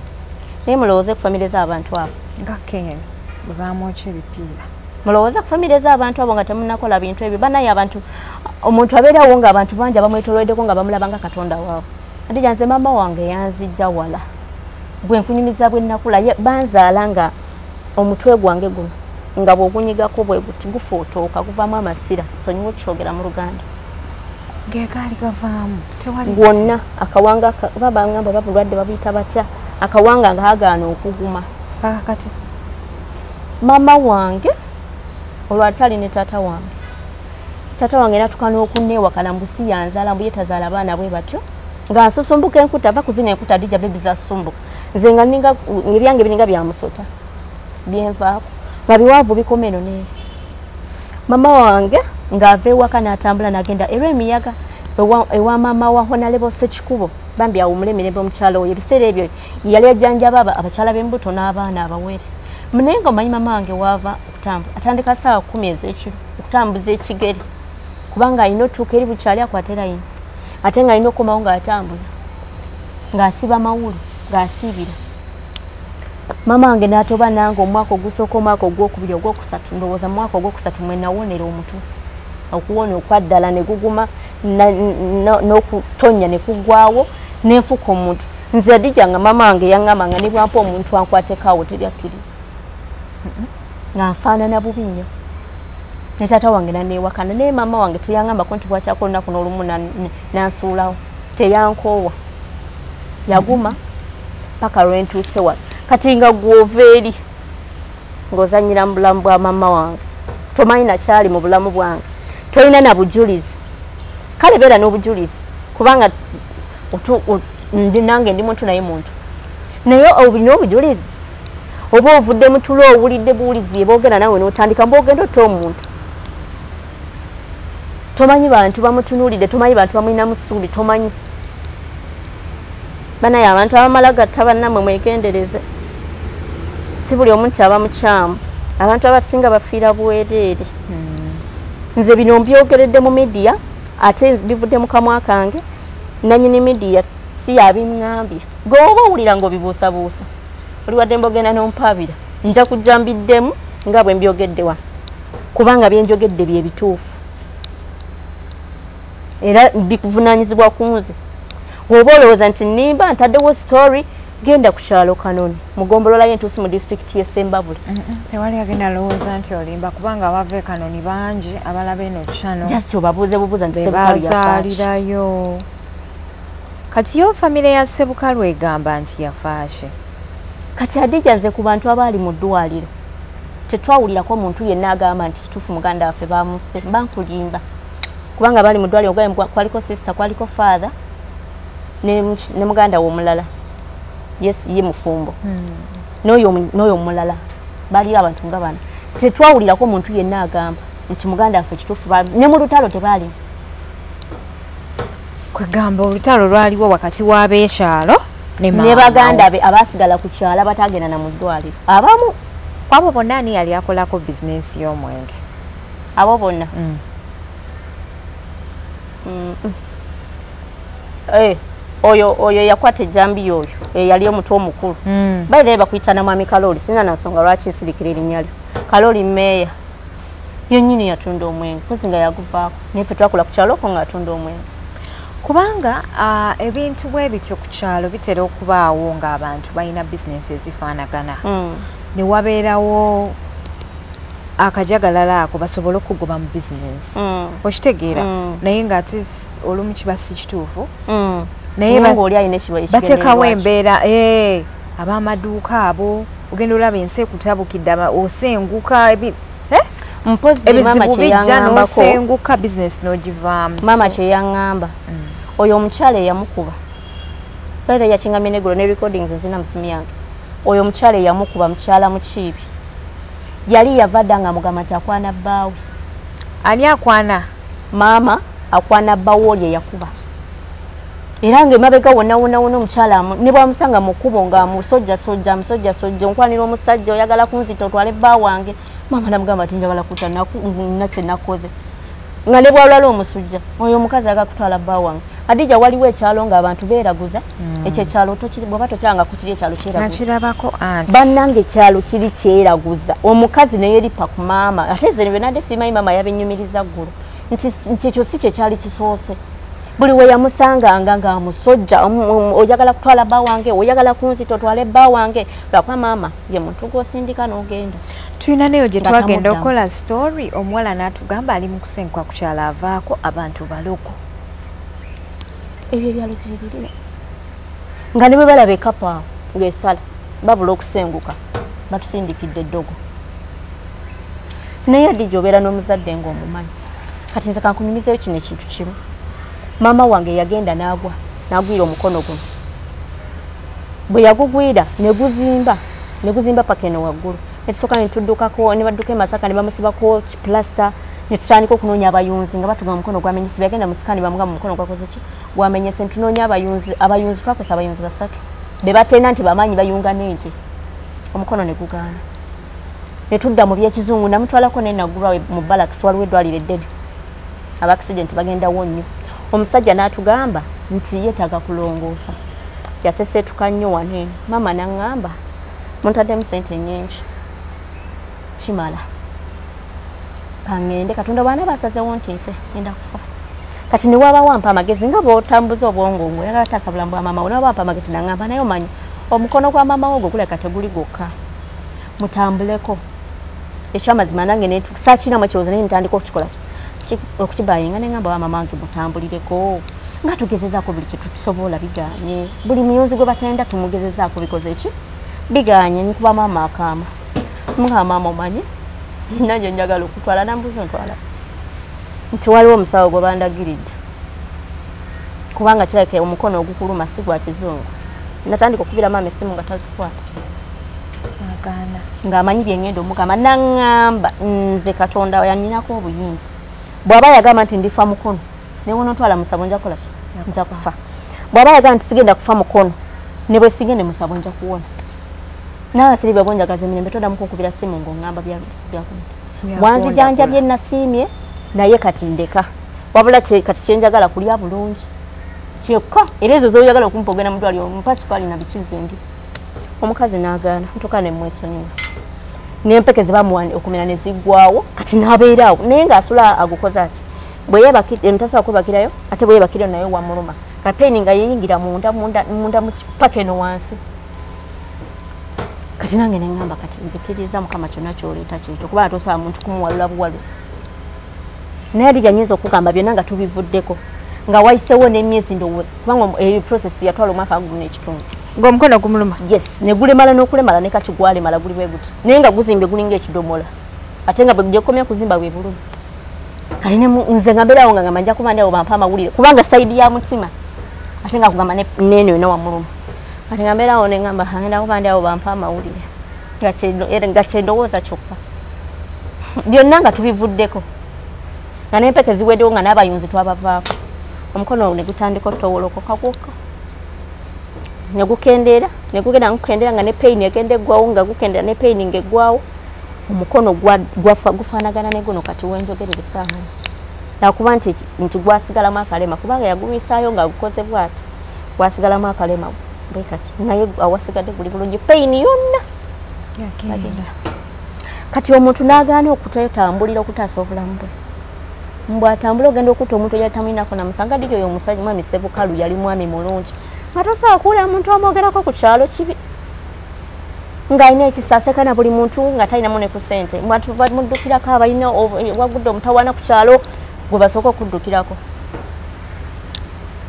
Naye mulowooze ku famire z'abantu abo.
Nga Ken bwe bamwokya ebipiira.
Mulowooze ku famire z'abantu abo nga temunnakola bintu ebyo. Banaye abantu omuntu abeerawo ng'abantu bangi abamwetooloddeko nga bamulaba nga Katonda waabwe. Hadija nze maama wange yanzijja wala. Bwe nkunyumiza bwe nnakula banzaala nga omutwe gwange guno nga bw'ogunyigako bwe guti gufuutuuka guvaamu amasira, nsonyiwa okukyogera mu Luganda.
Ge gaali gavaamu tewali
gwonna akawanga oba bangamba oba bulwadde babuyita batya, akawanga nga kagaana okuguma.
Paka kati
maama wange olwo akyali ne taata wange. Taata wange n'atuuka n'okunneewakana mbu si yanzaala mbu ye tazaala baana bwe batyo. Nga nsusumbuka enkuta, ava ku zino enkuta Hadija bebi zasumbuka. Nze nga nninga ebyange biringa bya musota byenvaako nga biwanvu bikoma eno n'eno. Maama wange ng'ava ewaka n'atambula n'agenda era emiyaga ewa maama wa Honorable Ssekikubo, bambi awummule emirembe omukyala oyo. Ebiseera ebyo yali ajjanjaba abakyala b'embuto n'abaana abawere. Naye ng'omanyi maama wange waava okutambula atandika ssaawa 10 ez'ekiro okutambuza ekigere kubanga alina otuuka eri bukyali akwate layini ate ng'alina okukomawo ng'atambula ng'asiba mawulu ng'asiibira. Maama wange n'atoba nange omwaka ogusooka, omwaka ogwokubiri, ogwokusatu, ndowooza mu mwaka ogwokusatu mwe nawonera omutwe okuwona okwaddala ne guguma n'okutonnya ne kuggwawo nenfuka omuntu. Nze Hadija nga maama wange yaŋŋamba nga ne bwampa omuntu ankwateko awo teryakkiriza. Nga nfaanana bubi nnyo. Ne taata wange n'anneewakana naye maama wange teyaŋŋambako nti bwakyako olunaku n'olumu n'ansuulawo, teyankoowa. Yaguma paka lwe ntuuse wano. Kati nga gw'ova eri ng'ozannyira mu bulamu bwa maama wange, tomanyi nakyali mu bulamu bwange, tolina na bujulizi. Kale beera n'obujulizi kubanga nange ndi muntu naye muntu, naye olina obujulizi oba ovudde mu tulo owulidde buwulizi bye boogera naawe n'otandika mbw'ogenda otta omuntu. Tomanyi bantu bamutunuulidde, tomanyi bantu bamulinamu ssuubi, tomanyi. Banaye abantu abamala gatta bannammwe mwegendereze. Si buli omu nti aba mukyamu. Abantu abasinga bafiira bwereere. Nze bino mbyogeredde mu media ate bivudde mu kamwa kange, nannyini media si yabiŋŋambye. Gwe oba owulira ng'obibuusabuusa, oli wadde mbogenda n'ompaabira, nja kujja mbiddemu nga bwe mbyogedde wano kubanga bye njogedde bye bituufu era bikuvunaanyizibwa ku nze. Bw'oba olowooza nti nnimba ntaddewo story, genda ku kyalo Kanoni mu ggombolola y'Entuusi mu disitulikiti y'e Ssembabule.
Tewali agenda lowooza nti olimba kubanga abava e Kanoni bangi abalaba eno channel.
Just obabuuze bubuuza nti Ssebukalu yafa ki?
Bazaalirayo. Kati yo famire ya Ssebukalu egamba nti yafa ki?
Kati Hadija nze ku bantu abaali mu ddwaliro tetwawulirako muntu yenna agamba nti kituufu muganda waffe bamusse, mba nkulimba. Kubanga baali mu ddwaliro kwaliko sister, kwaliko father ne muganda we omulala. Yes, ye mufumbo. N'oyo omulala. Baaliyo abantu nga bano. Tetwawulirako muntu yenna agamba nti muganda waffe kituufu ne mu lutalo tebaalimu.
Kwegamba olutalo lwaliwo wakati w'abeekyalo ne
ne baganda be abaasigala ku kyalo abatagenda na mu ddwaliro. Abamu
kwabo bonna ani yali akolako bizinensi y'omwenge?
Abo bonna? Oyo yakwata ejjambiya oyo eyali omutwe omukulu. By the way bakuyita na Mwami Kaloli, sina na nsonga lwaki nsirikira erinnya lyo. Kaloli mmeeya yennyini yatunda omwenge, mpozzi nga yaguvaako. Naye ffe twakula ku kyalo okwo ng'atunda omwenge.
Kubanga ebintu bwe bityo ku kyalo bitera okubaawo ng'abantu balina bizinensi ezifaanagana. Ne wabeerawo Akajagalala ako basobole okugoba mu business. Okitegeera. Naye ng'ate olumu kiba si kituufu. Naye bateekawo embeera ab'amaduuka abo ogenda olaba ensi ekutabukidde osenguka ebizibu bijja n'osenguka business n'ogivaamu.
Maama kye yaŋŋamba oyo omukyala eyamukuba baita yakingamye neggulo ne recordings zina mu simu yange. Oyo omukyala eyamukuba mukyala Mukiibi yali yava dda nga mugamba nti akwana bbaawe.
Ani akwana?
Maama akwana bbaawe oli eyakuba. Era ng'emabega wonna wonna wonna omukyala ne bw'amusanga mu kkubo ng'amusojjasojja amusojjasojja onkwanira omusajja oyagala kunzita otwale bba wange. Maama namugamba nti njagala kutta nna kye nakoze. Nga ne bw'alwala omusujja oyo omukazi ayagala kutwala bba wange. Hadija waliwo ekyalo ng'abantu beeraguza. Ekyo ekyalo bw'oba tokyanga ku kiri ekyalo kyeraguza.
Nakirabako anti.
Bannange ekyalo kiri kyeraguza. Omukazi ne yeeripa ku maama. Ate nze bwe nadde simanyi maama yabinyumiriza ggulo. Nti ekyo si kye kyali kisoose. Buli we yamusanganga ng'amusojja oyagala kutwala bba wange, oyagala kunzita otwale bba wange. Lwakuba maama ye muntu gw'osindika n'ogenda.
Tulina neyo gye twagenda okukola story omuwala n'atugamba ali mu kusenguka ku kyalo avaako abantu baloko.
Ebyo ebyalo gyebiri. Nga ne bwe balaba ekapa awo ng'esala babula okusenguka batusindikidde eddogo. Naye Hadija obeera n'omuzadde ng'omumanyi. Kati nze kankunyumizeeyo kino ekintu kimu. Maama wange yagenda n'agwa n'agwira omukono guno. Bwe yagugwira ne guzimba paka eno waggulu. Ne tusooka ne tuddukako ne badduka e Masaka ne bamusibako kipulasita ne tutandika okunoonya abayunzi nga batugamba omukono gwamenyese. Yagenda mu sikaani bamugamba omukono gwakoze ki? Gwamenyese. Ne tunoonya abayunzi twakosa abayunzi basatu be batenda nti bamanyi bayunga n'ente. Omukono ne gugaana. Ne tudda mu by'ekizungu namutwalako ne Naggulu mu Barracks waliwo eddwaliro eddene. Aba accident bagendawo nnyo. Omusajja n'atugamba nti yeetaaga kulongoosa. Yaseseetuka nnyo wano eno. Maama n'aŋŋamba muntaddemu ssente nnyingi. Kimala. Kaŋŋende Katonda bw'anaaba asazeewo nti nfe ngenda kufa. Kati ne waaba wampa amagezi nga bw'otambuza obwongo ng'oyagala taasa bulamu bwa maama wo, ne waaba wampa amagezi n'aŋŋamba naye omanyi omukono gwa maama wo ogwo gulabika teguli gwokka. Mutambuleko. Ekyamazima nange saakirinamu ekirowoozo naye ntandika okukikola okukibayinga ne ŋŋamba wa maama wange mutambulireko. Nga tugezezaako buli kye tusobola bigaanye. Buli muyunzi gwe batenda tumugezezaako bikoze ki? Bigaanye. Nkuba maama akaama. Mugamba maama omanyi nange njagala okutwala nambuuza ontwala. Nti waliwo omusawo gwe bandagiridde. Kubanga kirabika omukono ogukuluma si gwa kizungu. Natandika okubira maama essimu nga tazikwata.
Agaana.
Ng'amanyi bye ŋŋenda omugamba n'aŋŋamba nze Katonda yannyinako obuyinza. Bw'aba yagamba nti ndifa mukono ne bw'onontwala musabo nja kukola ki? Nja kufa. Bw'aba yagamba nti sigenda kufa mukono ne bwe sigende musabo nja kuwona. Nawe Silivia bw'onjagaza emirembe toddamu kunkubira ssimu ng'oŋŋamba byakuno. Bwanzijanjabye nasiimye naye kati ndeka. Wabula kati kye njagala kulya bulungi. Kyokka era ezo z'oyagala okumpa ogenda mu ddwaliro mpa sukaali na biki nze ndi. Omukazi n'agaana ntuuka ne mmwesonyiwa. N'empeke ze bamuwa okumera ne ziggwawo kati n'abeera awo naye ng'asula agukoze ati. Bwe yeebakira tasobola kwebakirayo ate bwe yeebakirayo naye wamuluma. Kapeeni nga yeeyingira munda munda munda mu paka eno wansi. Kati nange ne ŋŋamba kati nzikiriza Mukama kyonna ky'oleeta kyekyo kubanga tosobola muntu kumuwalula buwaluzi. Naye Hadija nnyinza okugamba byonna nga tubivuddeko nga wayiseewo n'emyezi ndowooza kubanga eyo process yatwala omwaka guno ekitundu.
Ng'omukono gumuluma?
Yes, ne gulemala n'okulemala ne kati gwalemala guli bwe guti. Naye nga guzimbye gulinga ekidomola. Ate nga bwe gukomya kuzimba bwe bulumi. Kale ne nze nga mbeerawo nga ngamba nja kuba ndi awo bampe amawulire kubanga sayidi ya mutima. Ate nga kugamba n'eno yonna wamuluma. Kati nga mbeerawo ne ngamba ngenda kuba ndi awo bampe amawulire. Nga kye ndowooza kyokka. Byonna nga tubivuddeko. Nga n'empeke ziweddewo nga n'abayunzi twabavaako. Omukono ne gutandika otowolokoka gwokka. Ne gukendeera, ne gugenda gukendeera nga ne pain egenda eggwawo nga gukendeera ne pain ng'eggwawo. Omukono gufaanagana ne guno kati wenjogerera essaawa. Nakuba nti gwasigalamu akalema kubanga yagulwisaayo ng'agukoze bw'ati. Gwasigalamu akalema bwe kati naye awasigadde guli bulungi pain yonna.
Yagenda.
Kati omuntu n'agaana okutambulira okutaasa obulamu bwe. Mbw atambula ogenda okutta omuntu eyali tamulinako na musango. Hadija oyo omusajja mwami Ssebukalu yali mwami mulungi. Nga tosobola kuwulira muntu amwogerako ku kyalo kibi. Ng'alina ekisa, aseka na buli muntu, nga talinamu ne ku ssente. Bantu bamuddukirako, abalina wagudde omutawaana ku kyalo gwe basooka okuddukirako.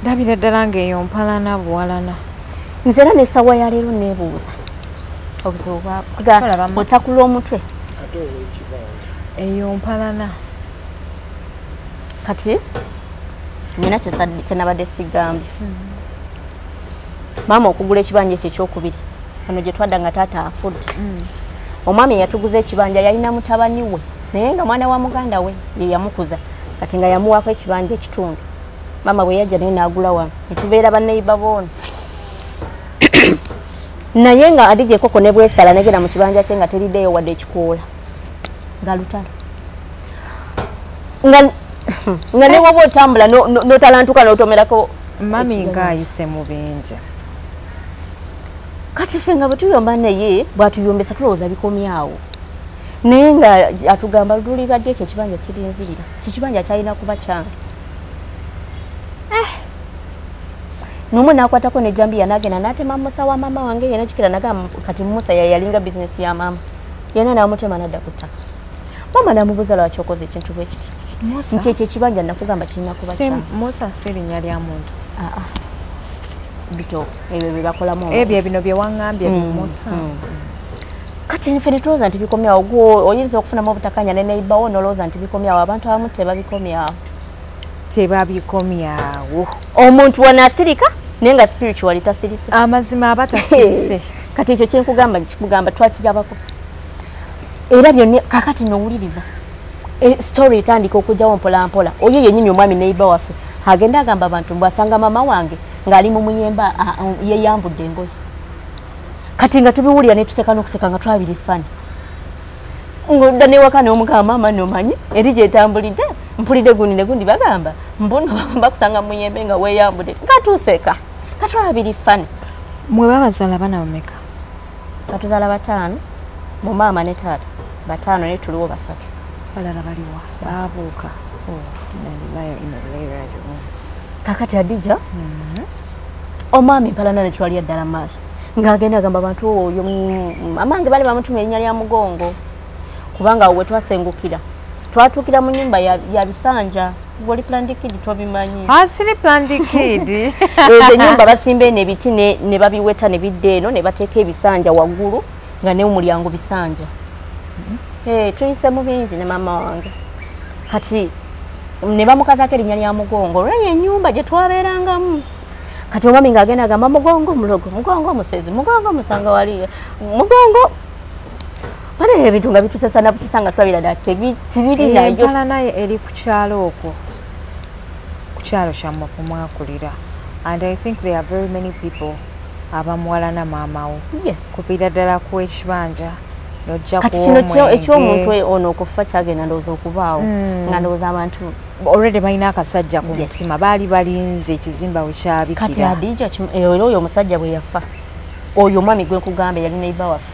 Ndabira ddala ng'eyo mpalana buwalana.
Nze era n'essaawa ya leero neebuuza obuzibu bwabwe, otakula omutwe.
Eyo mpalana.
Kati nina kyenabadde sigambye. Maama okugula ekibanja ekyo ekyokubiri ono gye twadda nga taata afudde. Omwami yatuguza ekibanja yalina mutabani we, naye nga mwana wa muganda we ye yamukuza, kati nga yamuwaako ekibanja ekitundu. Maama bwe yajja naye n'agula wano ne tubeera banneyiba boona. Naye nga Adija ekoko ne bwesala negenda mu kibanja kye nga teriddeyo wadde ekikoola, nga lutalo. Nga ne woba otambula n'otalantuka n'otomerako.
Mami ng'ayise mu bingi.
Kati ffe nga bwe tuyomba naye bw'atuyombesa tulowooza bikomyawo, naye nga atugamba lulibadde ekyo ekibanja kirinzirira, kikibanja kyalina kuba kyange. N'omu n'akwatako n'ejjambiya n'agenda n'atema Musa wa maama wange, yena kikira nagamba kati Musa yayalinga bizinesi ya maama, yena n'amutema n'adda ku ttaka. Maama n'amubuuza lwaki okoze ekintu bwe kiti, nti ekyo ekibanja nakugamba kirina kuba kyange.
Musa si linnya lya muntu.
Bitooke ebyo bye bakolamu.
Ebyo bino bye waŋŋambye Musa.
Kati ffe ne tulowooza nti bikomyawo. Gwe oyinza okufunamu obutakanya ne neighbor wo n'olowooza nti bikomyawo. Abantu abamu tebabikomyawo.
Tebabikomyawo.
Omuntu wanaasirika naye nga spiritually tasirise.
Amazima aba tasirise.
Kati ekyo kyenkugamba kikugamba twakirabako. Era byonna kakati n'owuliriza. Story etandika okujjawo mpola mpola. Oyo yennyini omwami neighbor waffe agenda agamba abantu mbw'asanga maama wange ng'ali mu muyemba yeyambudde engoye. Kati nga tubiwulira ne tuseka n'okuseka nga twabiri fani. Ng'odda n'ewaka n'omugamba maama n'omanyi eri gy'etambulidde mpulidde gundi ne gundi bagamba mbuno bakusanga mu muyembe nga weeyambudde, nga tuseka nga twabiri fani.
Mwe babazaala baana bameka?
Batuzaala 5, mu maama ne taata 5, naye tuliwo 3.
Balala baliwa? Baabuuka.
Kakati Adija omwami mpalana ne twali ddala maaso ng'agenda agamba abantu oyo amange bali bamutuma erinnya lya Mugongo, kubanga we twasengukira twatuukira mu nnyumba ya bisanja. Oli planned kid tobimanyi.
Siri planned kid.
Ezo ennyumba basimba eno ebiti ne babiweta ne bidda eno ne bateeka ebisanja waggulu nga ne omulyango bisanja. Tuyise mu bingi ne maama wange. Kati ne bamukazaako erinnya lya Mugongo olw'eyo ennyumba gye twabeerangamu. Kati omwami ng'agenda agamba Mugongo mulogo, Mugongo musezi, Mugongo musanga wali, Mugongo. Bale ebintu nga bitusesa na busesa nga twabira ddala tebiri nayo.
Empalana eri ku kyalo okwo, ku kyalo kyammwe kumwakulira. And I think there are very many people abamuwalana maama wo.
Yes.
Kuviira ddala ku ekibanja n'ojja
Kati kino eky'omuntu ono okufa kyagenda ndowooza okubaawo, nga ndowooza abantu
already balina akasajja ku mutima, baali balinze ekizimba we kyabikira.
Kati Adija era oyo omusajja bwe yafa, oyo omwami gwe nkugamba yali neighbor waffe,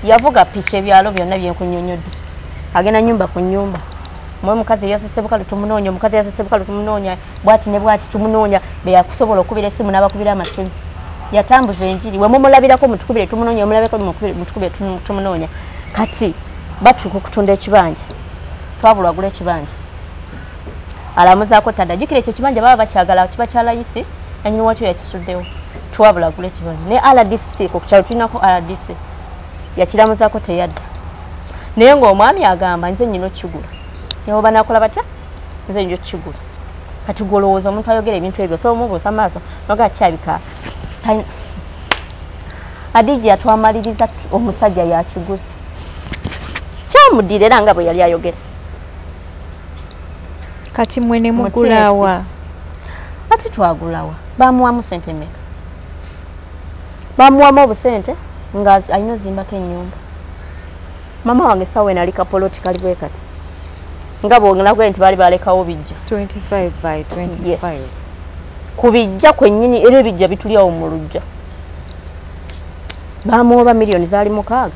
yavuga piki ebyalo byonna byenkunnyonnyodde, agenda nnyumba ku nnyumba. Mwe omukazi eyasese bukalu tumunoonya, omukazi eyasese bukalu tumunoonya, bw'ati ne bw'ati tumunoonya, be yakusobola okubira essimu n'abakubira amasimu. Yatambuza enjiri, we mumulabirako mutukubire tumunoonya, omulabirako mutukubire tumunoonya. Kati batuuka okutunda ekibanja, twabulwa agula ekibanja. Alamuzaako tadda, jjukira ekyo ekibanja baba bakyagala kiba kya layisi, nannyini waakyo yakisuddewo. Twabulwa agula ekibanja. Ne RDC ku kyalo tulinako RDC, yakiramuzaako teyadda. Naye ng'omwami agamba nze nnyina okukigula. Ne bwe banaakola batya, nze nja okukigula. Kati gwe olowooza omuntu ayogera ebintu ebyo osobola omubuusa amaaso n'ogamba kyabika. Adija yatwamaliriza omusajja yakiguza. Kyamuddira era nga bwe yali ayogera.
Kati mwe ne mugulawa?
Ate twagulawa. Bamuwamu ssente mmeka? Bamuwamu obusente nga alina ozimbako ennyumba. Maama wange essaawa eno ali kapoloti kali bwe kati. Nga bw'onagwe nti baali balekawo bijja.
25 by 25.
Yes. Ku bijja kwennyini era ebijja bituli awo mu luggya. Bamuwa miliyoni zaali 6.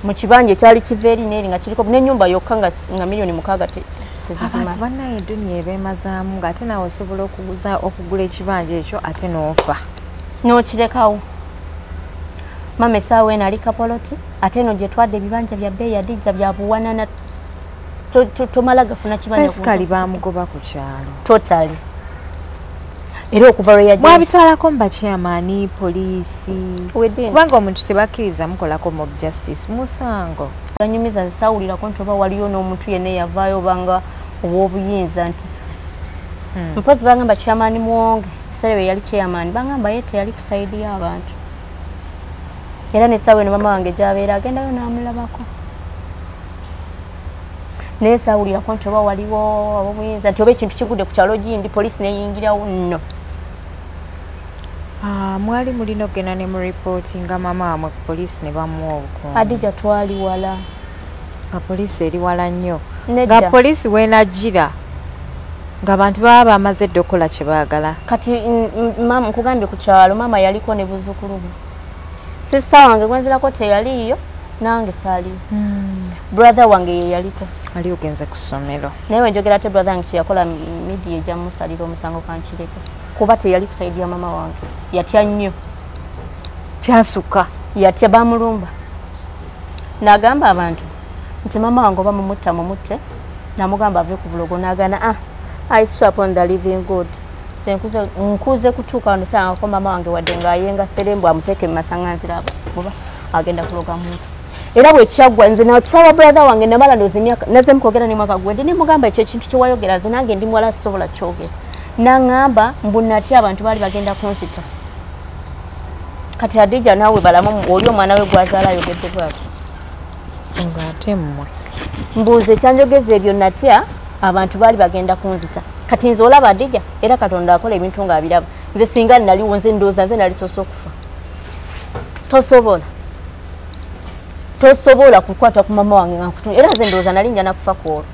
Mu kibanja ekyali kiva eri n'eri nga kiriko n'ennyumba yokka nga miliyoni 6 tezigimala.
Abantu bannaye eddunia ebeemazaamu ng'ate naawe osobola okugula ekibanja ekyo ate n'ofa.
N'okirekawo. Mama essaawa eno ali Kapoloti, ate eno gye twadde ebibanja bya bbeeyi Adija bya buwanana, tomala gafuna kibanja.
Basically bamugoba ku kyalo.
Totally. Era okuva lwe yajja
mwabitwalako mu bachairman, poliisi, kubanga omuntu tebakkiriza mukolako mob justice musango.
Banyumiza nsaawulirako nti oba waliyo n'omuntu yenna eyavaayo obanga ow'obuyinza nti mpozi bagamba chairman Muwonge, ebiseera bye yali chairman, bagamba ye teyali ku side y'abantu. Era n'essaawa eno mama wange gy'abeera agendayo n'amulabako. Naye saawulirako nti oba waliwo ab'obuyinza nti oba ekintu kigudde ku kyalo gindi poliisi n'eyingirawo, nno.
Mwali mulina okugenda ne mu reportinga mama wamwe ku poliisi ne bamuwa obukuumi.
Adija twali wala.
Nga poliisi eri wala nnyo. Nga poliisi weenajjira ng'abantu baba bamaze dda okukola kye baagala.
Kati mama nkugambye ku kyalo maama yaliko ne buzzukulu bwe. Sisita wange gwenzirako teyaliiyo, nange saaliyo. Brother wange ye yaliko.
Ali ogenze ku ssomero.
Naye wenjogera ate brother wange kyeyakola media ejja musalira omusango kankireke. Kuba teyali ku side ya mama wange. Yatya nnyo.
Kyasukka.
Yatya bamulumba. N'agamba abantu nti mama wange oba mumutta mumutte. Namugamba ave ku bulogo n'agaana, I swear upon the living God. Nkuze kutuuka wano sangako mama wange wadde ng'ayenga serembu amuteeke mu masaŋŋanzira oba agenda kuloga muntu. Era bwe kyaggwa nze nakisaba brother wange namala ndowooza emyaka nazze mukwogera ne mwaka gwedde ne mugamba ekyo ekintu kye wayogera nze nange ndi muwala sisobola kyogera. N'aŋŋamba mbu natya abantu baali bagenda kunzita. Kati Hadija naawe balamu oli omwana we gw'azaala ayogedde bw'atyo.
Ng'ate mmwe.
Mbuuza ekyanjogeza ebyo natya abantu baali bagenda kunzita. Kati nze olaba Hadija era Katonda akola ebintu ng'abiraba. Nze singa naliwo nze ndowooza nze nalisoose okufa. Tosobola. Tosobola kukwata ku mama wange nga nkutunula. Era nze ndowooza nali nja nakufa ku olwo.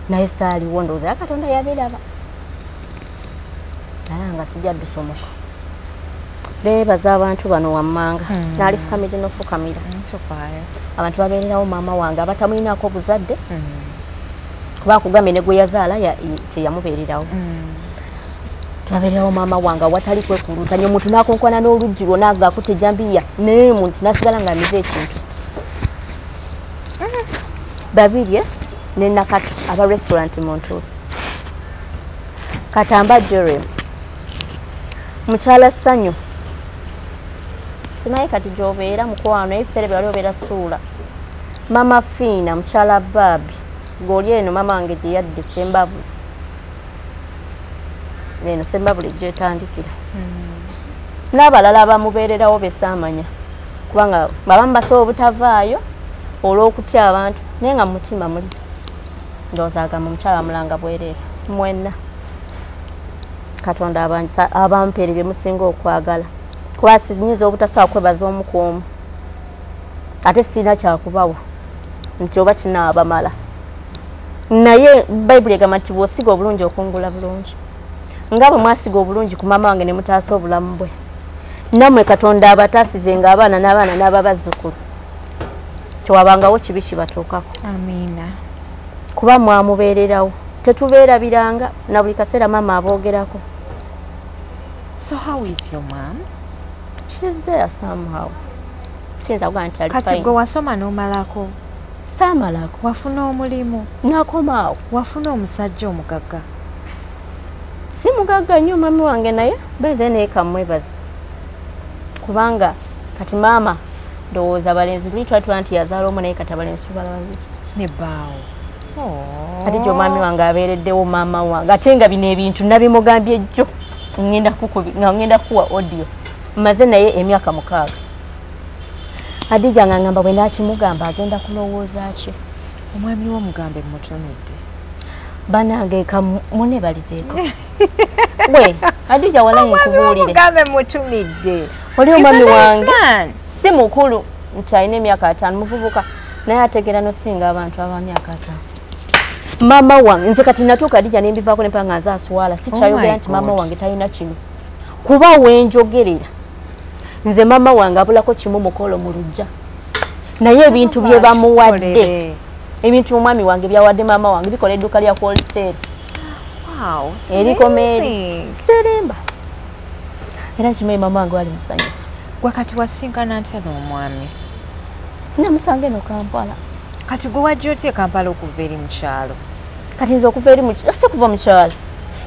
Naye saaliwo ndowooza Katonda yabiraba. Naye nga sijja ddusomoka. Beebaza abantu bano wammanga. Nalifukamidde n'ofukamira. Abantu babeererawo maama wange abatamuyinaako obuzadde. Kuba akugambye ne gwe yazaala teyamubeererawo. Tubabeererawo maama wange awatali kwekuluntanya omuntu n'akonkona n'oluggi lwonna ng'akutte ejjambiya naye omuntu n'asigala ng'amize ekintu. Babirye ne Nakato aba restaurant mu Ntuusi. Katamba Jerem. Mukyala Ssanyu. Simanyi kati gy'obeera mukwano ebiseera bye wali obeera Suula. Mama Fiina mukyala Baabi. Ng'oli eno mama wange gye yadde Sembabule. Eno Sembabule gy'etandikira. N'abalala abamubeererawo be saamanya. Kubanga abamu basobola obutavaayo olw'okutya abantu naye nga mu mutima muli. Ndowooza agamba omukyala amulanga bwereere. Mwenna. Katonda abampeere bye musinga okwagala. Kuba sinyinza obutasobola kwebaza omu ku omu. Ate sirina kyakubawa nti oba kinaabamala. Naye Bayibuli egamba nti bw'osiga obulungi okungula bulungi. Nga bwe mwasiga obulungi ku maama wange ne mutaasa obulamu bwe. Nammwe Katonda abataasize ng'abaana n'abaana n'ababazzukulu. Tewabangawo kibi kibatuukako.
Amiina.
Kuba mwamubeererawo. Tetubeerabiranga na buli kaseera maama aboogerako.
So how is your mom?
She's there somehow. Siyinza kugamba nti ali
Kati
fine.
gwe wasoma n'omalako?
Saamalako.
Wafuna omulimu?
Nakomaawo.
Wafuna omusajja omugagga?
Si mugagga nnyo mami wange naye beeze naye kamwebaza. Kubanga kati maama ndowooza abalenzi luli twali tulaba nti yazaala omu naye kati abalenzi tubala babiri.
Ne bbaawo.
Ate gye omwami wange abeereddewo maama wange ate nga bino ebintu nabimugambye jjo ngenda kukuwa audio. Mmaze naye emyaka 6. Hadija ng'angamba bwe naakimugamba agenda kulowooza ki?
Omwami wo mugambe mutumidde.
Bannange munebalizeeko. We, Hadija walayi nkubuulire.
Mugambe mutumidde.
Oli omwami wange si mukulu nti alina emyaka 5 muvubuka naye ategeera n'osinga abantu ab'emyaka 5. Maama wange nze kati natuuka Hadija ne mbivaako ne mpanga nze aswala sikyayogera nti maama wange talina kino. Kuba wenjogerera nze maama wange abulako kimu mukolo mu luggya. Naye ebintu bye bamuwadde ebintu omwami wange byawadde maama wange bikola edduuka lya wholesale.
Wow,
eriko meeri serimba. Era kimanyi maama wange wali musanyufu.
Gwe kati wasinkana ntya n'omwami?
Namusanga eno Kampala.
Kati gwe wajja otya e Kampala okuva eri mu kyalo?
Kati nze okuva eri mu si kuva mu kyalo.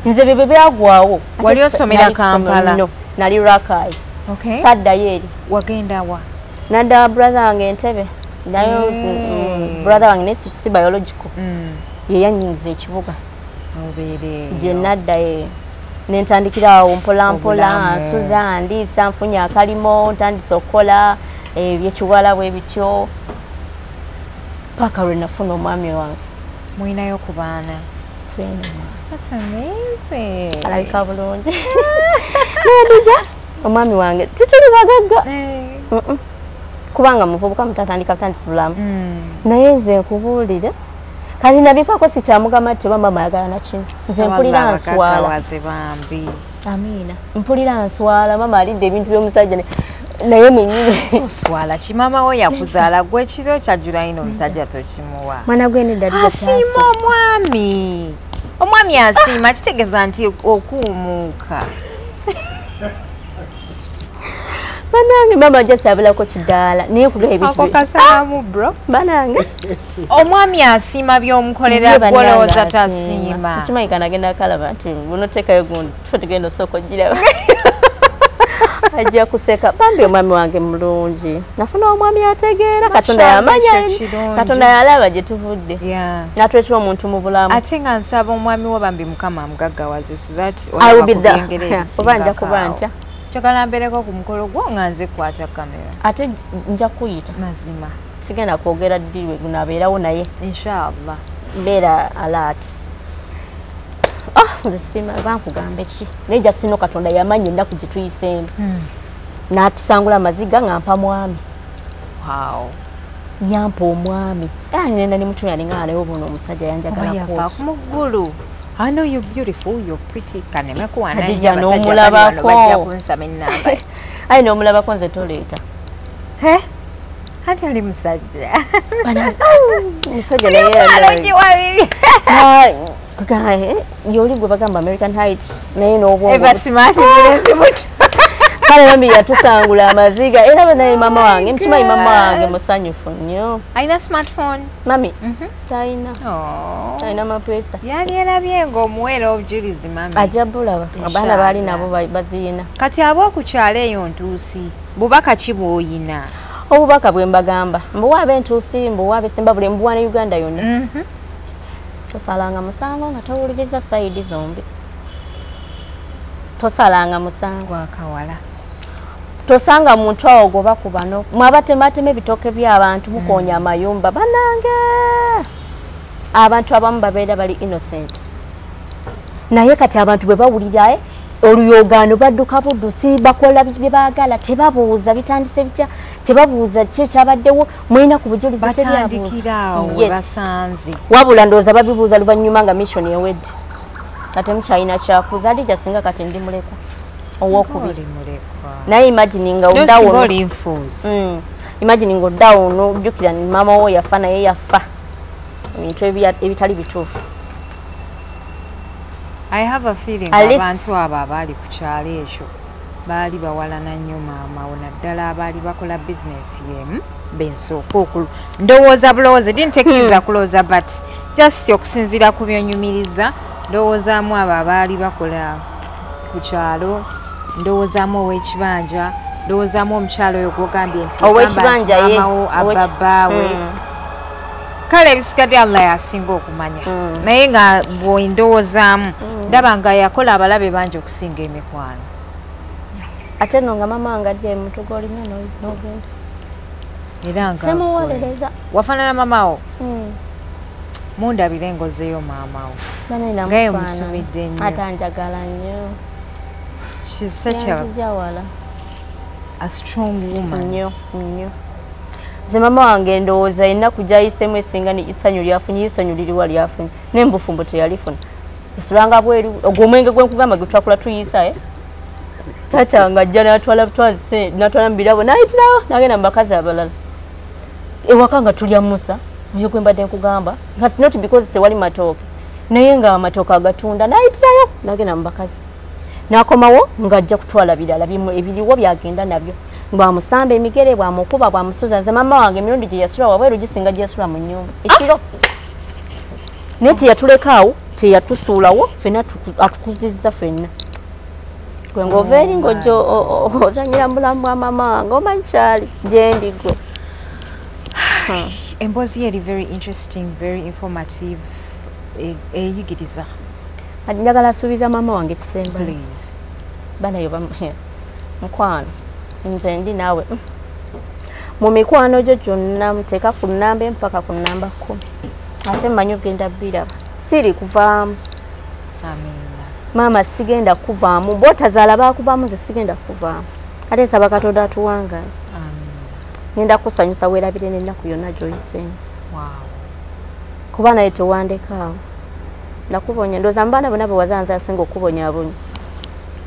Nze bye byagwawo.
Wali osomera Kampala?
No, nali Rakai.
Okay.
Saddayo eri.
Wagenda wa?
Nadda brother wange Entebbe. Nayo brother wange naye si biological. Ye yannyingiza ekibuga.
Obeere.
Gye nadda nentandikira awo mpola mpola, nsuza ndiisa, nfunye akalimo, ntandise okukola ebyekiwala bwe bityo paka lwe nafuna omwami wange.
Mulinayo ku baana? That's amazing.
Alabika bulungi. Nadija omwami wange tituli bagagga. Kubanga muvubuka mutatandika butandisi bulamu. Naye nze nkubuulire kati nabifaako si kyamugamba nti oba maama ayagala na kino. Nze mpulira nswala. Amiina. Mpulira nswala, maama alidde ebintu by'omusajja naye mwennyini.
Oswala ki? Maama wo yakuzaala gwe ekiro kyajjula ino omusajja tokimuwa.
Mwana gwe nedda
asiima omwami. Omwami asiima kitegeeza nti okuumuuka.
Banange mama ajja sabulako kidaala naye kuga ebintu.
Ako kasalamu bro.
Banange.
Omwami asiima by'omukolera gw'olowooza tasiima.
Kimanyi kanagenda kalaba nti bunoteekayo gundi tufe tugenda osooka ogiraba. Ajja kuseka. Bambi omwami wange mulungi. Nafuna omwami ategeera. Katonda yamanya. Katonda yalaba gye tuvudde. Natwetera omuntu mu bulamu.
Ate nga nsaba omwami wo bambi Mukama amugaggawaze so that
oba nja kuba ntya.
Njagala mbeereko ku mukolo gwo nga nze kwata kamera.
Ate nja kuyita.
Mazima.
Sigenda kwogera ddi lwe gunaabeerawo naye.
Inshallah.
Mbeera alert. Nze sima bankugamba ki? Naye nja sino Katonda yamanya ennaku gye tuyiseemu. N'atusangula amaziga nga mpa mwami.
Wow.
Yampa omwami. Nenda ne mutumira ne nga naye buno omusajja yanjagala
yafa ku muggulu. I know you're beautiful, you're pretty. Kaneme kuwana
Hadija n'omulabako.
Bajja kunsaba ennamba.
Ayi n'omulabako nze toleeta.
He? Anti ali musajja.
Musajja naye yoli gwe bagamba American Heights naye n'obwongo.
Eva Smart mulenzi muto.
Kale bambi yatusangula amaziga era naye mama wange mkimanyi mama wange musanyufu nnyo.
Alina smartphone?
Mami talina. Talina mapesa.
Yali erabye ng'omuwera obujulizi mami.
Ajja bulaba abaana baali nabo baziyina.
Kati ab'oku kyalo eyo Ntuusi bubaka ki bw'oyina?
Obubaka bwe mbagamba mbuwa ab'entuusi mbuwa ab'Essembabule mbuwa ne Uganda yonna. Tosalanga musango nga towuliriza sayidi zombi. Tosalanga musango
gwakawala.
Tosanga muntu awo goba ku bano mwabatematema ebitooke by'abantu mukonya amayumba banange. Abantu abamu babeera bali innocent. Naye kati abantu bwe bawulira oluyogaano badduka buddusi bakola bye baagala tebabuuza bitandise bitya tebabuuza ki ekyabaddewo mulina ku bujulizi
batandikira awo basanze.
Wabula ndowooza babibuuza luvannyuma nga mission ewedde. Ate mukyalina kyakuza Hadija singa kati ndi mulekwa owokubiri. Naye imagine nga oddawo imagine nga oddawo n'ojjukira maama wo yafa naye yafa ebintu ebitali bituufu.
I have a feeling abantu abo abaali ku kyalo ekyo baali bawalana nnyo maama wo naddala abaali bakola bizinesi y'emu bensooka okulu ndowooza bulowooza dintekkiriza kulowooza but just okusinziira ku byonyumiriza ndowoozaamu abo abaali bakola ku kyalo ndowoozaamu ow'ekibanja ndowoozaamu omukyalo oyo gw'ogambye nti maama wo abba bbaawe. Kale ebisigadde Allah yasinga okumanya naye nga bw'ondowoozaamu ndaba nga yakola abalabe bangi okusinga emikwano.
Ate nno nga maama wange ajja emutuga olina n'ogenda.
Era nga
simuwolereza.
Wafaanana maama wo? Mundabire engozeeyo maama wo. Nga ye mutumidde nnyo.
Ate anjagala nnyo.
She's such a strong woman.
Nnyo nnyo. Nze mama wange ndowooza ennaku gy'ayiseemu esinga essanyu lyafunye essanyu liriwa lyafunye naye mu bufumbo teyalifuna. Esulanga bweru ogwo omwenge gwe nkugamba gwe twakula tuyiisa taata nga ajja n'atwala n'atwala mu birabo n'ayitirawo n'agenda mu bakazi abalala. Ewaka nga tulya musa oyo gwe mbadde nkugamba not because tewali matooke naye nga amatooke agatunda n'ayitirayo n'agenda mu bakazi. N'akomawo ng'ajja kutwala birala ebiriwo byagenda nabyo. Bwamusamba emigere, bwamukuba, bwamusuza. Nze mama wange emirundi gye yasula wabweru gisinga gye yasula mu nnyumba. Ekiro. Naye teyatulekaawo, teyatusuulawo, ffenna atukuzizza ffenna. Gwe ng'ova eri ng'ojja ozannyira mu bulamu bwa mama wange, omanyi kyali gye ndi gwe.
Emboozi eri very interesting, very informative, eyigiriza.
Njagala asuubiza maama wange kisemba.
Please.
Banayo mukwano nze ndi naawe mu mikwano gyo gyonna, muteeka ku nnamba empaka ku nnamba 10, ate mmanyi ogenda biraba, siri kuvaamu.
Amiina.
Maama sigenda kuvaamu, bw'otazaala baakuvaamu, nze sigenda kuvaamu, ate nsaba Katonda atuwangaaze.
Amiina.
Ngenda kusanyusa weerabire n'ennaku yonna gy'oyiseemu.
Wow.
Kuba naye tewandekaawo, nakubonya, ndowooza mu baana bonna bwe wazaala nze asinga okubonyaabonya,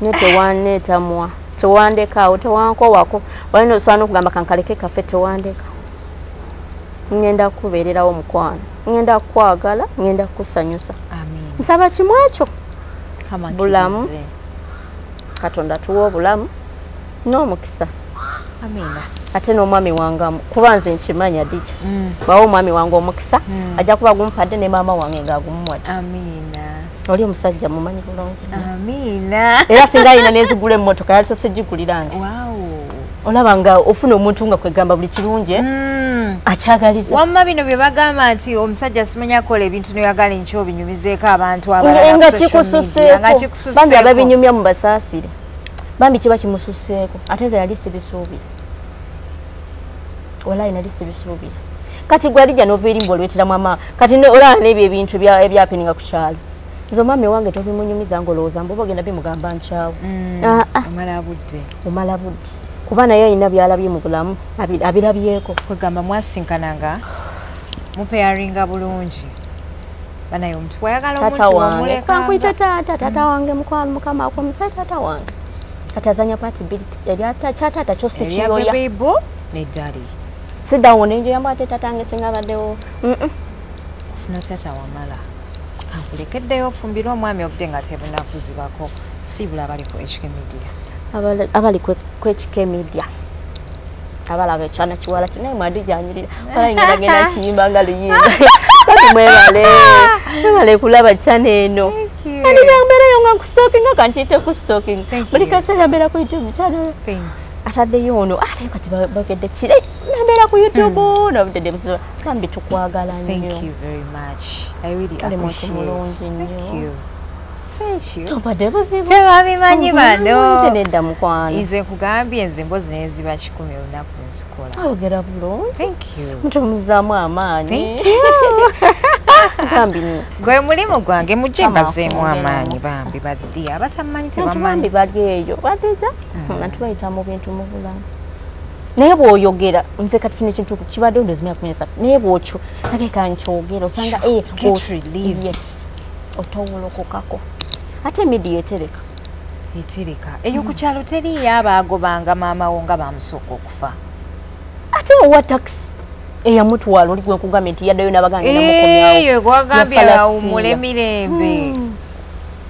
naye tewanneetamwa, tewandekaawo, tewankowako, walina osobola n'okugamba kankaleke kaffe, tewandeka. Ngenda kubeererawo mukwano, ngenda kukwagala, ngenda kukusanyusa.
Amiina.
Nsaba kimu ekyo.
Kama
Bulamu.
nkirize.
Katonda tuwa obulamu n'omukisa.
Amiina.
Ate n'omwami wange kuba nze nkimanya dija bawo omwami wange omukisa ajja kuba gumpadde ne maama wange ng'agumuwadde.
Amiina.
Oli omusajja mumanyi bulungi.
Amiina.
Era singa alina nezigula emmotoka yalisose gigulira nze.
Wow.
Olaba nga ofuna omuntu nga kwegamba buli kirungi akyagaliza.
Wamma bino bye bagamba nti omusajja simanya akola ebintu n'oyagala enkya obinyumizeeko abantu abalala
nga
ku social media, nga
kikususeeko. Bambi ababinyumya mubasaasire, bambi kiba kimususeeko, ate nze nali sibisuubira, walayi nali sibisuubira. Kati gwe alijja n'ova eri mbwolweteramu ama kati olaba n'ebyo ebintu ebyapeninga ku kyalo, nze omwami wange tobimunyumiza ng'olowooza mbu oba ogenda bimugamba nkyawo. Ah, ah.
Omala budde.
Omala budde, kuba naye alina byalabye mu bulamu, abirabyeko.
Kwegamba mwasinkananga mupeyaringa bulungi, banaye omuntu bwayagala
Taata
omuntu
wange
wamulekanga.
Kankuyita taata, taata wange mukwano, Mukama akomusa taata wange. Kati azanya part bbiri, erya kyataata kyo si
erya
kiyoya.
Bebe ne daddy.
Siddawo nenjoyamu ate taata wange singa abaddewo.
Ofuna taata wamala kankulekeddeyo ofumbirwe omwami obudde nga tebunakuzibako. Siibula abali ku HK Media.
Abali ku HK Media abalaba ekyana kiwala kinaye mwadijanyirira wala ngenda kiyimba nga luyimba. Kati mwebale, mwebale kulaba channel eno.
Thank you.
Kandi mbeerayo nga nkustalkinga, kankiyite ku stalking.
Thank
Buli
you.
kaseera mbeera ku YouTube channel.
Thanks.
Ataddeyo ono, ate kati bagedde kire nambeera ku YouTube nobudde buzibu. Bambi tukwagala
Thank
nnyo.
you very much. I really
Oli muntu
appreciate.
mulungi
Thank
nnyo.
you. Thank you.
Tompadde buzibu.
Tebabimanyi bano.
Nedda mukwano.
Nze nkugambye, nze emboozi naye ziba 100 olunaku nzikola.
Ayogera bulungi.
Thank you.
Mutumuzaamu amaanyi.
Thank you.
Bambi nnyo.
Gwe mulimu gwange, mujje
Mukama
mbazeemu
akwongere
amaanyi.
omukisa.
Bambi baddi abatamanyi
Bantu bambi
tebamanyi.
bali eyo badija, bantu bayita mu bintu mu bulamu, naye bw'oyogera, nze kati kino ekintu kibadde ndowooza emyaka 13, naye bw'okyo nageka nkyogera osanga
Get relieved.
Yes, otowolokokako, ate media etereka.
Etereka. Eyo ku kyalo teriiyo abaagobanga maama wo nga bamusooka okufa?
Ate owa taxi eyamutwala oli gwe nkugambye nti yaddayo n'abaganga namukomyawo.
Eyo gwagambye
Yafa last
awummule
year.
mirembe.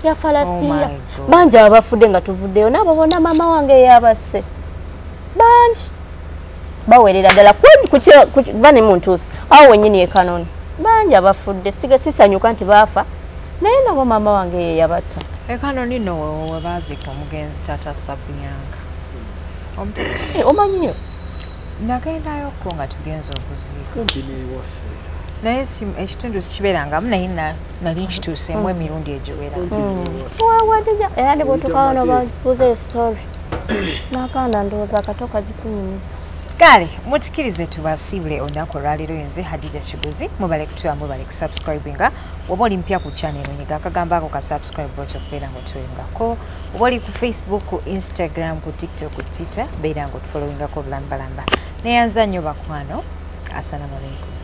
Yafa last
Oh my
year.
God.
Bangi abafudde nga tuvuddeyo n'abo bonna maama wange yabasse, bangi bawerera ddala ba ne muntuusi awo wennyini e Kanoni, bangi abafudde. Siga sisanyuka nti baafa, naye nabo maama wange ye yabatta.
Ekanoni no we baziika omugenzi taata Sabiyanga.
Eh, omanyiyo?
Nagendayokko nga tugenza okuziika.
Kumpi n'ewaffe.
Naye ekitundu sikibeerangamu, naye nali nkituuseemu emirundi egiwera.
Kumpi n'ewaffe.
Wawadija era ne bwotuukawo
Oyita
nobabuuza esitory n'akaana, ndowooza akato kagikunyumiza.
Kale mutukirize tubasiibule olunaku olwaleero. Nze Hadija Kigozi, mubale kutuwa, mubale kusubscribinga. Oba oli mpya ku channel, nyiga akagambo ako ka subscribe bwotyo okubeera nga otuwengako. Oba oli ku Facebook, ku Instagram, ku TikTok, ku Twitter, beera nga otufollowingako bulambalamba. Neyanza nnyo bakwano, assalamu alaikum.